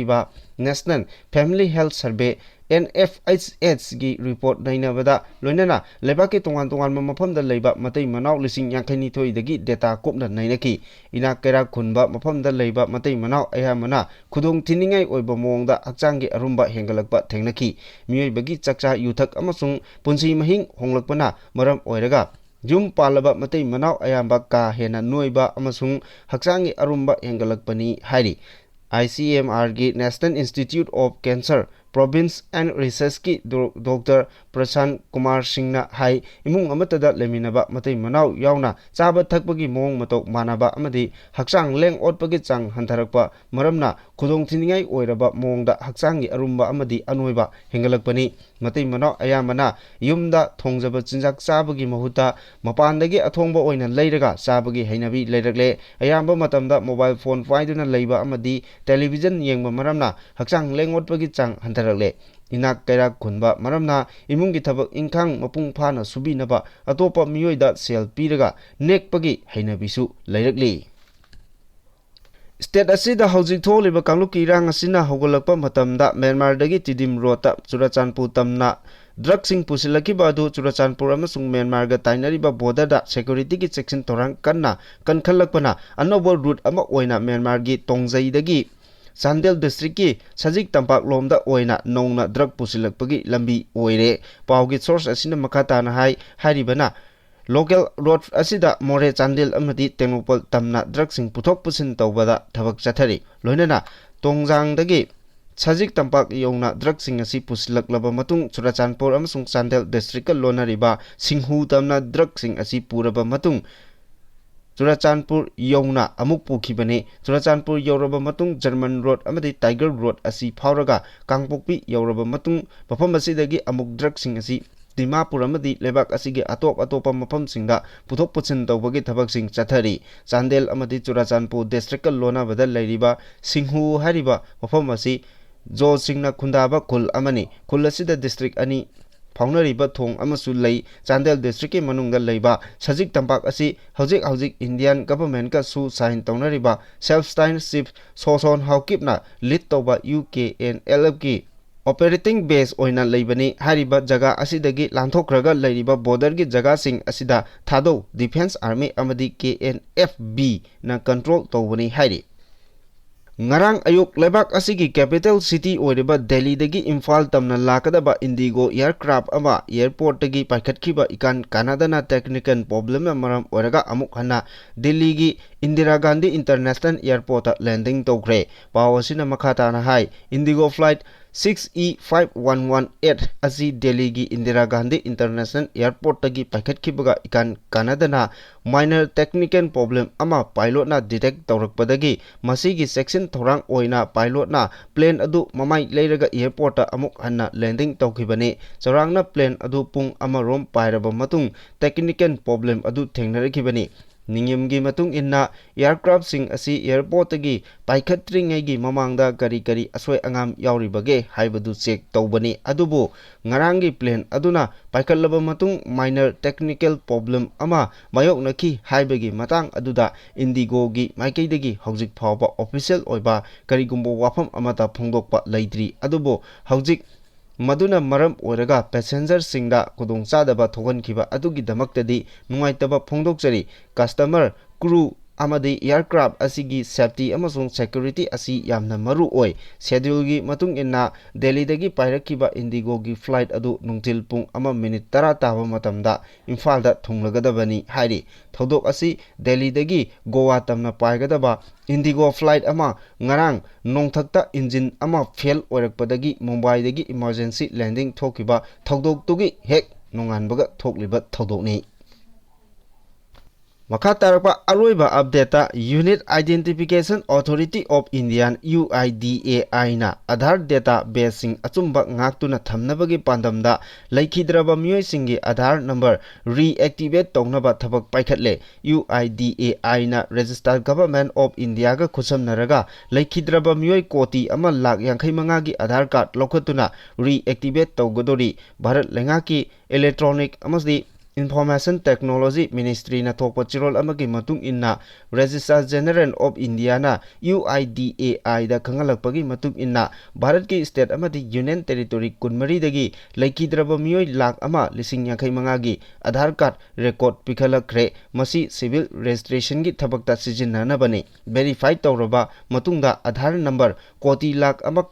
National Family Health Survey, NFHSꯒꯤ report ꯅꯩꯅꯕꯗ ꯂꯣꯏꯅꯅ ꯂꯩꯕꯥꯛꯀꯤ ꯇꯣꯉꯥꯟ ꯇꯣꯉꯥꯟꯕ ꯃꯐꯝꯗ ꯂꯩꯕ ꯃꯇꯩ ꯃꯅꯥꯎ ꯂꯤꯁꯤꯡ ꯌꯥꯡꯈꯩꯅꯤꯊꯣꯏꯗꯒꯤ data ꯀꯨꯞꯅ ꯅꯩꯅꯈꯤ꯫ ꯏꯅꯥꯛ ꯀꯩꯔꯥꯛ ꯈꯨꯟꯕ ꯃꯐꯝꯗ ꯂꯩꯕ ꯃꯇꯩ ꯃꯅꯥꯎ ꯑꯌꯥꯝꯕꯅ ꯈꯨꯗꯣꯡ ꯊꯤꯅꯤꯡꯉꯥꯏ ꯑꯣꯏꯕ ꯃꯑꯣꯡꯗ ꯍꯛꯆꯥꯡꯒꯤ ꯑꯔꯨꯝꯕ ꯍꯦꯟꯒꯠꯂꯛꯄ ꯊꯦꯡꯅꯈꯤ꯫ ꯃꯤꯑꯣꯏꯕꯒꯤ ꯆꯥꯛꯆꯥ ꯌꯨꯊꯛ ꯑꯃꯁꯨꯡ ꯄꯨꯟꯁꯤ ꯃꯍꯤꯡ ꯍꯣꯡꯂꯛꯄꯅ ꯃꯔꯝ ꯑꯣꯏꯔꯒ ꯌꯨꯝ ꯄꯥꯜꯂꯕ ꯃꯇꯩ ꯃꯅꯥꯎ ꯑꯌꯥꯝꯕ ꯀꯥ ꯍꯦꯟꯅ ꯅꯣꯏꯕ ꯑꯃꯁꯨꯡ ꯍꯛꯆꯥꯡꯒꯤ ꯑꯔꯨꯝꯕ ꯍꯦꯟꯒꯠꯂꯛꯄꯅꯤ ꯍꯥꯏꯔꯤ꯫ ICMRꯒꯤ National Institute of Cancer Province and Researchꯀꯤ ꯗꯣ-, ꯗꯣꯛꯇꯔ ꯄ꯭ꯔꯁꯥꯟ ꯀꯨꯃꯥꯔ ꯁꯤꯡꯅ ꯍꯥꯏ, ꯏꯃꯨꯡ ꯑꯃꯠꯇꯗ ꯂꯩꯃꯤꯟꯅꯕ ꯃꯇꯩ ꯃꯅꯥꯎ ꯌꯥꯎꯅ ꯆꯥꯕ ꯊꯛꯄꯒꯤ ꯃꯑꯣꯡ ꯃꯇꯧ ꯃꯥꯟꯅꯕ ꯑꯃꯗꯤ ꯍꯛꯆꯥꯡ ꯂꯦꯡ ꯑꯣꯠꯄꯒꯤ ꯆꯥꯡ ꯍꯟꯊꯔꯛꯄ ꯃꯔꯝꯅ ꯈꯨꯗꯣꯡꯊꯤꯅꯤꯡꯉꯥꯏ ꯑꯣꯏꯔꯕ ꯃꯑꯣꯡꯗ ꯍꯛꯆꯥꯡꯒꯤ ꯑꯔꯨꯝꯕ ꯑꯃꯗꯤ ꯑꯅꯣꯏꯕ ꯍꯦꯟꯒꯠꯂꯛꯄꯅꯤ꯫ ꯃꯇꯩ ꯃꯅꯥꯎ ꯑꯌꯥꯝꯕꯅ ꯌꯨꯝꯗ ꯊꯣꯡꯖꯕ ꯆꯤꯟꯖꯥꯛ ꯆꯥꯕꯒꯤ ꯃꯍꯨꯠꯇ ꯃꯄꯥꯟꯗꯒꯤ ꯑꯊꯣꯡꯕ ꯑꯣꯏꯅ ꯂꯩꯔꯒ ꯆꯥꯕꯒꯤ ꯍꯩꯅꯕꯤ ꯂꯩꯔꯛꯂꯦ꯫ ꯑꯌꯥꯝꯕ ꯃꯇꯝꯗ mobile phone ꯄꯥꯏꯗꯨꯅ ꯂꯩꯕ ꯑꯃꯗꯤ television ꯌꯦꯡꯕ ꯃꯔꯝꯅ ꯍꯛꯆꯥꯡ ꯂꯦꯡ ꯑꯣꯠꯄꯒꯤ ꯆꯥꯡ ꯍꯟꯊꯔꯛꯂꯦ꯫ ꯏꯅꯥꯛ ꯀꯩꯔꯥꯛ ꯈꯨꯟꯕ ꯃꯔꯝꯅ ꯏꯃꯨꯡꯒꯤ ꯊꯕꯛ ꯏꯪꯈꯥꯡ ꯃꯄꯨꯡ ꯐꯥꯅ ꯁꯨꯕꯤꯅꯕ ꯑꯇꯣꯞꯄ ꯃꯤꯑꯣꯏꯗ ꯁꯦꯜ ꯄꯤꯔꯒ ꯅꯦꯛꯄꯒꯤ ꯍꯩꯅꯕꯤꯁꯨ ꯂꯩꯔꯛꯂꯤ꯫ State ꯑꯁꯤꯗ ꯍꯧꯖꯤꯛ ꯊꯣꯛꯂꯤꯕ ꯀꯥꯡꯂꯨꯞꯀꯤ ꯏꯔꯥꯡ ꯑꯁꯤꯅ ꯍꯧꯒꯠꯂꯛꯄ ꯃꯇꯝꯗ ꯃ꯭ꯌꯥꯟꯃꯥꯔꯗꯒꯤ ꯇꯤꯗꯤꯝ ꯔꯣꯗꯇ ꯆꯨꯔꯥꯆꯥꯟꯄꯨꯔ ꯇꯝꯅ drugsꯁꯤꯡ ꯄꯨꯁꯤꯜꯂꯛꯈꯤꯕ ꯑꯗꯨ ꯆꯨꯔꯥꯆꯥꯟꯄꯨꯔ ꯑꯃꯁꯨꯡ ꯃ꯭ꯌꯥꯟꯃꯥꯔꯒ ꯇꯥꯏꯅꯔꯤꯕ borderꯗ securityꯒꯤ ꯆꯦꯛꯁꯤꯟ ꯊꯧꯔꯥꯡ ꯀꯟꯅ ꯀꯟꯈꯠꯂꯛꯄꯅ ꯑꯅꯧꯕ route ꯑꯃ ꯑꯣꯏꯅ ꯃ꯭ꯌꯥꯟꯃꯥꯔꯒꯤ ꯇꯣꯡꯖꯩꯗꯒꯤ ꯆꯥꯟꯗꯦꯜ districtꯀꯤ ꯁꯖꯤꯛ ꯇꯝꯄꯥꯛꯂꯣꯝꯗ ꯑꯣꯏꯅ ꯅꯧꯅ drug ꯄꯨꯁꯤꯜꯂꯛꯄꯒꯤ ꯂꯝꯕꯤ ꯑꯣꯏꯔꯦ꯫ ꯄꯥꯎꯒꯤ source ꯑꯁꯤꯅ ꯃꯈꯥ ꯇꯥꯅ ꯍꯥꯏ, ꯍꯥꯏꯔꯤꯕꯅ local road ꯑꯁꯤꯗ ꯃꯣꯔꯦ, ꯆꯥꯟꯗꯦꯜ ꯑꯃꯗꯤ ꯇꯦꯡꯅꯧꯄꯜ ꯇꯝꯅ drugsꯁꯤꯡ ꯄꯨꯊꯣꯛ ꯄꯨꯁꯤꯟ ꯇꯧꯕꯗ ꯊꯕꯛ ꯆꯠꯊꯔꯤ꯫ ꯂꯣꯏꯅꯅ ꯇꯣꯡꯖꯥꯡꯗꯒꯤ ꯁꯖꯤꯛ ꯇꯝꯄꯥꯛ ꯌꯧꯅ ꯗ꯭ꯔꯒꯁꯤꯡ ꯑꯁꯤ ꯄꯨꯁꯤꯜꯂꯛꯂꯕ ꯃꯇꯨꯡ, ꯆꯨꯔꯥꯆꯥꯟꯄꯨꯔ ꯑꯃꯁꯨꯡ ꯆꯥꯟꯗꯦꯜ ꯗꯤꯁꯇ꯭ꯔꯤꯛꯀ ꯂꯣꯟꯅꯔꯤꯕ ꯁꯤꯡꯍꯨ ꯇꯝꯅ ꯗ꯭ꯔꯒꯁꯤꯡ ꯑꯁꯤ ꯄꯨꯔꯕ ꯃꯇꯨꯡ, ꯆꯨꯔꯥꯆꯥꯟꯄꯨꯔ ꯌꯧꯅ ꯑꯃꯨꯛ ꯄꯨꯈꯤꯕꯅꯤ꯫ ꯆꯨꯔꯥꯆꯥꯟꯄꯨꯔ ꯌꯧꯔꯕ ꯃꯇꯨꯡ, ꯖꯔꯃꯟ ꯔꯣꯗ ꯑꯃꯗꯤ ꯇꯥꯏꯒꯔ ꯔꯣꯗ ꯑꯁꯤ ꯐꯥꯎꯔꯒ ꯀꯥꯡꯄꯣꯛꯄꯤ ꯌꯧꯔꯕ ꯃꯇꯨꯡ, ꯃꯐꯝ ꯑꯁꯤꯗꯒꯤ ꯑꯃꯨꯛ ꯗ꯭ꯔꯒꯁꯤꯡ ꯑꯁꯤ ꯗꯤꯃꯥꯄꯨꯔ ꯑꯃꯗꯤ ꯂꯩꯕꯥꯛ ꯑꯁꯤꯒꯤ ꯑꯇꯣꯞ ꯑꯇꯣꯞꯄ ꯃꯐꯝꯁꯤꯡꯗ ꯄꯨꯊꯣꯛ ꯄꯨꯁꯤꯟ ꯇꯧꯕꯒꯤ ꯊꯕꯛꯁꯤꯡ ꯆꯠꯊꯔꯤ꯫ ꯆꯥꯟꯗꯦꯜ ꯑꯃꯗꯤ ꯆꯨꯔꯥꯆꯥꯟꯄꯨꯔ ꯗꯤꯁꯇ꯭ꯔꯤꯛꯀ ꯂꯣꯟꯅꯕꯗ ꯂꯩꯔꯤꯕ ꯁꯤꯡꯍꯨ ꯍꯥꯏꯔꯤꯕ ꯃꯐꯝ ꯑꯁꯤ ꯖꯣꯁꯤꯡꯅ ꯈꯨꯟꯗꯥꯕ ꯈꯨꯜ ꯑꯃꯅꯤ꯫ ꯈꯨꯜ ꯑꯁꯤꯗ ꯗꯤꯁꯇ꯭ꯔꯤꯛ ꯑꯅꯤ ꯐꯥꯎꯅꯔꯤꯕ ꯊꯣꯡ ꯑꯃꯁꯨ ꯂꯩ꯫ ꯆꯥꯟꯗꯦꯜ ꯗꯤꯁꯇ꯭ꯔꯤꯛꯀꯤ ꯃꯅꯨꯡꯗ ꯂꯩꯕ ꯁꯖꯤꯛ ꯇꯝꯄꯥꯛ ꯑꯁꯤ ꯍꯧꯖꯤꯛ ꯍꯧꯖꯤꯛ ꯏꯟꯗꯤꯌꯥꯟ ꯒꯚꯔꯟꯃꯦꯟꯠꯀꯁꯨ ꯁꯥꯏꯟ ꯇꯧꯅꯔꯤꯕ ꯁꯦꯜꯐ ꯁ꯭ꯇꯥꯏꯜ ꯆꯤꯐ ꯁꯣꯁꯣꯟ ꯍꯥꯎꯀꯤꯞꯅ ꯂꯤꯗ ꯇꯧꯕ ꯌꯨ ꯀꯦ ꯑꯦꯟ ꯑꯦꯜ ꯑꯦꯐꯀꯤ ꯑꯣꯄꯔꯦꯇꯤꯡ ꯕꯦꯖ ꯑꯣꯏꯅ ꯂꯩꯕꯅꯤ꯫ ꯍꯥꯏꯔꯤꯕ ꯖꯒꯥ ꯑꯁꯤꯗꯒꯤ ꯂꯥꯟꯊꯣꯛꯈ꯭ꯔꯒ ꯂꯩꯔꯤꯕ ꯕꯣꯔꯗꯔꯒꯤ ꯖꯒꯥꯁꯤꯡ ꯑꯁꯤꯗ ꯊꯥꯗꯧ ꯗꯤꯐꯦꯟꯁ ꯑꯥꯔꯃꯤ ꯑꯃꯗꯤ ꯀꯦ ꯑꯦꯟ ꯑꯦꯐ ꯕꯤꯅ ꯀꯟꯇ꯭ꯔꯣꯜ ꯇꯧꯕꯅꯤ ꯍꯥꯏꯔꯤ꯫ ꯉꯔꯥꯡ ꯑꯌꯨꯛ ꯂꯩꯕꯥꯛ ꯑꯁꯤꯒꯤ ꯀꯦꯄꯤꯇꯦꯜ ꯁꯤꯇꯤ ꯑꯣꯏꯔꯤꯕ ꯗꯦꯜꯂꯤꯗꯒꯤ ꯏꯝꯐꯥꯜ ꯇꯝꯅ ꯂꯥꯛꯀꯗꯕ ꯏꯟꯗꯤꯒꯣ ꯑꯦꯌꯔꯀ꯭ꯔꯥꯐ ꯑꯃ ꯑꯦꯌꯔꯄꯣꯔꯠꯇꯒꯤ ꯄꯥꯏꯈꯠꯈꯤꯕ ꯏꯀꯥꯟ ꯀꯥꯟꯅꯗꯅ ꯇꯦꯛꯅꯤꯀꯦꯜ ꯄ꯭ꯔꯣꯕ꯭ꯂꯦꯝꯅ ꯃꯔꯝ ꯑꯣꯏꯔꯒ ꯑꯃꯨꯛ ꯍꯟꯅ ꯗꯤꯜꯂꯤꯒꯤ ꯏꯟꯗꯤꯔꯥ ꯒꯥꯟꯙꯤ ꯏꯟꯇꯔꯅꯦꯁꯅꯦꯜ ꯑꯦꯌꯔꯄꯣꯔꯠꯇ ꯂꯦꯟꯗꯤꯡ ꯇꯧꯈ꯭ꯔꯦ꯫ ꯄꯥꯎ ꯑꯁꯤꯅ ꯃꯈꯥ ꯇꯥꯅ ꯍꯥꯏ, IndiGo flight six E five one one eight ꯑꯁꯤ ꯗꯦꯜꯂꯤꯒꯤ ꯏꯟꯗꯤꯔꯥ ꯒꯥꯟꯙꯤ ꯏꯟꯇꯔꯅꯦꯁꯅꯦꯜ ꯑꯦꯌꯔꯄꯣꯔꯠꯇꯒꯤ ꯄꯥꯏꯈꯠꯈꯤꯕꯒ ꯏꯀꯥꯟ ꯀꯥꯟꯅꯗꯅ ꯃꯥꯏꯅꯔ ꯇꯦꯛꯅꯤꯀꯦꯜ ꯄ꯭ꯔꯣꯕ꯭ꯂꯦꯝ ꯑꯃ ꯄꯥꯏꯂꯣꯠꯅ ꯗꯤꯇꯦꯛ ꯇꯧꯔꯛꯄꯗꯒꯤ ꯃꯁꯤꯒꯤ ꯆꯦꯛꯁꯤꯟ ꯊꯧꯔꯥꯡ ꯑꯣꯏꯅ ꯄꯥꯏꯂꯣꯠꯅ ꯄ꯭ꯂꯦꯟ ꯑꯗꯨ ꯃꯃꯥꯏ ꯂꯩꯔꯒ ꯑꯦꯌꯔꯄꯣꯔꯠꯇ ꯑꯃꯨꯛ ꯍꯟꯅ ꯂꯦꯟꯗꯤꯡ ꯇꯧꯈꯤꯕꯅꯤ꯫ ꯆꯥꯎꯔꯥꯛꯅ ꯄ꯭ꯂꯦꯟ ꯑꯗꯨ ꯄꯨꯡ ꯑꯃꯔꯣꯝ ꯄꯥꯏꯔꯕ ꯃꯇꯨꯡ ꯇꯦꯛꯅꯤꯀꯦꯜ ꯄ꯭ꯔꯣꯕ꯭ꯂꯦꯝ ꯑꯗꯨ ꯊꯦꯡꯅꯔꯛꯈꯤꯕꯅꯤ꯫ ꯅꯤꯡꯉꯝꯒꯤ ꯃꯇꯨꯡ ꯏꯟꯅ, ꯑꯦꯌꯔꯀ꯭ꯔꯥꯐꯁꯤꯡ ꯑꯁꯤ ꯑꯦꯌꯔꯄꯣꯔꯠꯇꯒꯤ ꯄꯥꯏꯈꯠꯇ꯭ꯔꯤꯉꯩꯒꯤ ꯃꯃꯥꯡꯗ ꯀꯔꯤ ꯀꯔꯤ ꯑꯁꯣꯏ ꯑꯉꯥꯝ ꯌꯥꯎꯔꯤꯕꯒꯦ ꯍꯥꯏꯕꯗꯨ ꯆꯦꯛ ꯇꯧꯕꯅꯤ꯫ ꯑꯗꯨꯕꯨ ꯉꯔꯥꯡꯒꯤ ꯄ꯭ꯂꯦꯟ ꯑꯗꯨꯅ ꯄꯥꯏꯈꯠꯂꯕ ꯃꯇꯨꯡ ꯃꯥꯏꯅꯔ ꯇꯦꯛꯅꯤꯀꯦꯜ ꯄ꯭ꯔꯣꯕ꯭ꯂꯦꯝ ꯑꯃ ꯃꯥꯌꯣꯛꯅꯈꯤ ꯍꯥꯏꯕꯒꯤ ꯃꯇꯥꯡ ꯑꯗꯨꯗ ꯏꯟꯗꯤꯒꯣꯒꯤ ꯃꯥꯏꯀꯩꯗꯒꯤ ꯍꯧꯖꯤꯛ ꯐꯥꯎꯕ ꯑꯣꯐꯤꯁꯤꯌꯦꯜ ꯑꯣꯏꯕ ꯀꯔꯤꯒꯨꯝꯕ ꯋꯥꯐꯝ ꯑꯃꯠꯇ ꯐꯣꯡꯗꯣꯛꯄ ꯂꯩꯇ꯭ꯔꯤ꯫ ꯑꯗꯨꯕꯨ ꯍꯧꯖꯤꯛ ꯃꯗꯨꯅ ꯃꯔꯝ ꯑꯣꯏꯔꯒ ꯄꯦꯁꯦꯟꯖꯔꯁꯤꯡꯗ ꯈꯨꯗꯣꯡꯆꯥꯗꯕ ꯊꯣꯛꯍꯟꯈꯤꯕ ꯑꯗꯨꯒꯤꯗꯃꯛꯇꯗꯤ ꯅꯨꯡꯉꯥꯏꯇꯕ ꯐꯣꯡꯗꯣꯛꯆꯔꯤ꯫ ꯀꯁꯇꯃꯔ, ꯀ꯭ꯔꯨ, ꯑꯃꯗꯤ aircraft ꯑꯁꯤꯒꯤ safety ꯑꯃꯁꯨꯡ security ꯑꯁꯤ ꯌꯥꯝꯅ ꯃꯔꯨ ꯑꯣꯏ꯫ Scheduleꯒꯤ ꯃꯇꯨꯡ ꯏꯟꯅ ꯗꯦꯜꯂꯤꯗꯒꯤ ꯄꯥꯏꯔꯛꯈꯤꯕ IndiGoꯒꯤ flight ꯑꯗꯨ ꯅꯨꯡꯊꯤꯜ ꯄꯨꯡ ꯑꯃ ꯃꯤꯅꯤꯠ ꯇꯔꯥ ꯇꯥꯕ ꯃꯇꯝꯗ ꯏꯝꯐꯥꯜꯗ ꯊꯨꯡꯂꯒꯗꯕꯅꯤ ꯍꯥꯏꯔꯤ꯫ ꯊꯧꯗꯣꯛ ꯑꯁꯤ ꯗꯦꯜꯂꯤꯗꯒꯤ ꯒꯣꯋꯥ ꯇꯝꯅ ꯄꯥꯏꯒꯗꯕ IndiGo flight ꯑꯃ ꯉꯔꯥꯡ ꯅꯣꯡꯊꯛꯇ engine ꯑꯃ fail ꯑꯣꯏꯔꯛꯄꯗꯒꯤ ꯃꯨꯝꯕꯥꯏꯗꯒꯤ emergency landing ꯊꯣꯛꯈꯤꯕ ꯊꯧꯗꯣꯛꯇꯨꯒꯤ ꯍꯦꯛ ꯅꯣꯡꯉꯥꯟꯕꯒ ꯊꯣꯛꯂꯤꯕ ꯊꯧꯗꯣꯛꯅꯤ꯫ ꯃꯈꯥ ꯇꯥꯔꯛꯄ ꯑꯔꯣꯏꯕ updateꯇ Unique Identification Authority of India, UIDAIꯅ Aadhaar databaseꯁꯤꯡ ꯑꯆꯨꯝꯕ ꯉꯥꯛꯇꯨꯅ ꯊꯝꯅꯕꯒꯤ ꯄꯥꯟꯗꯝꯗ ꯂꯩꯈꯤꯗ꯭ꯔꯕ ꯃꯤꯑꯣꯏꯁꯤꯡꯒꯤ Aadhaar number reactivate ꯇꯧꯅꯕ ꯊꯕꯛ ꯄꯥꯏꯈꯠꯂꯦ꯫ UIDAIꯅ Registered Government of Indiaꯒ ꯈꯨꯠꯁꯝꯅꯔꯒ ꯂꯩꯈꯤꯗ꯭ꯔꯕ ꯃꯤꯑꯣꯏ ꯀꯣꯇꯤ ꯑꯃ ꯂꯥꯈ ꯌꯥꯡꯈꯩ ꯃꯉꯥꯒꯤ Aadhaar card ꯂꯧꯈꯠꯇꯨꯅ reactivate ꯇꯧꯒꯗꯧꯔꯤ꯫ ꯚꯥꯔꯠ ꯂꯩꯉꯥꯛꯀꯤ Electronic ꯑꯃꯗꯤ Information Technology Ministryꯅ ꯊꯣꯛꯄ ꯆꯦꯔꯣꯜ ꯑꯃꯒꯤ ꯃꯇꯨꯡ ꯏꯟꯅ, Registrar General of Indiaꯅ UIDAIꯗ ꯈꯪꯍꯜꯂꯛꯄꯒꯤ ꯃꯇꯨꯡ ꯏꯟꯅ, ꯚꯥꯔꯠꯀꯤ state ꯑꯃꯗꯤ Union Territory ꯀꯨꯟꯃꯔꯤꯗꯒꯤ ꯂꯩꯈꯤꯗ꯭ꯔꯕ ꯃꯤꯑꯣꯏ ꯂꯥꯈ ꯑꯃ ꯂꯤꯁꯤꯡ ꯌꯥꯡꯈꯩ ꯃꯉꯥꯒꯤ Aadhaar card record ꯄꯤꯈꯠꯂꯛꯈ꯭ꯔꯦ꯫ ꯃꯁꯤ civil registrationꯒꯤ ꯊꯕꯛꯇ ꯁꯤꯖꯤꯟꯅꯅꯕꯅꯤ꯫ Verify ꯇꯧꯔꯕ ꯃꯇꯨꯡꯗ Aadhaar number ꯀꯣꯇꯤ ꯂꯥꯈ ꯑꯃ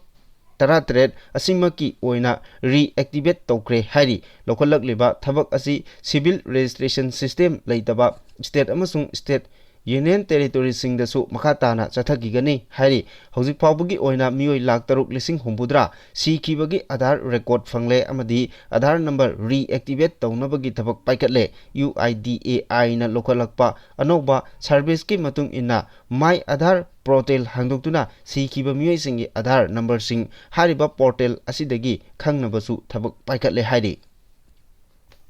ꯇꯔꯥꯇꯔꯦꯠ ꯑꯁꯤꯃꯛꯀꯤ ꯑꯣꯏꯅ reactivate ꯇꯧꯈ꯭ꯔꯦ ꯍꯥꯏꯔꯤ꯫ ꯂꯧꯈꯠꯂꯛꯂꯤꯕ ꯊꯕꯛ ꯑꯁꯤ civil registration system ꯂꯩꯇꯕ state ꯑꯃꯁꯨꯡ state Union Territoryꯁꯤꯡꯗꯁꯨ ꯃꯈꯥ ꯇꯥꯅ ꯆꯠꯊꯈꯤꯒꯅꯤ ꯍꯥꯏꯔꯤ꯫ ꯍꯧꯖꯤꯛ ꯐꯥꯎꯕꯒꯤ ꯑꯣꯏꯅ ꯃꯤꯑꯣꯏ ꯂꯥꯈ ꯇꯔꯨꯛ ꯂꯤꯁꯤꯡ ꯍꯨꯝꯐꯨꯇꯔꯥ ꯁꯤꯈꯤꯕꯒꯤ Aadhaar record ꯐꯪꯂꯦ ꯑꯃꯗꯤ Aadhaar number reactivate ꯇꯧꯅꯕꯒꯤ ꯊꯕꯛ ꯄꯥꯏꯈꯠꯂꯦ꯫ UIDAIꯅ ꯂꯧꯈꯠꯂꯛꯄ ꯑꯅꯧꯕ serviceꯀꯤ ꯃꯇꯨꯡ ꯏꯟꯅ, My Aadhaar portal ꯍꯥꯡꯗꯣꯛꯇꯨꯅ ꯁꯤꯈꯤꯕ ꯃꯤꯑꯣꯏꯁꯤꯡꯒꯤ Aadhaar numberꯁꯤꯡ ꯍꯥꯏꯔꯤꯕ portal ꯑꯁꯤꯗꯒꯤ ꯈꯪꯅꯕꯁꯨ ꯊꯕꯛ ꯄꯥꯏꯈꯠꯂꯦ ꯍꯥꯏꯔꯤ꯫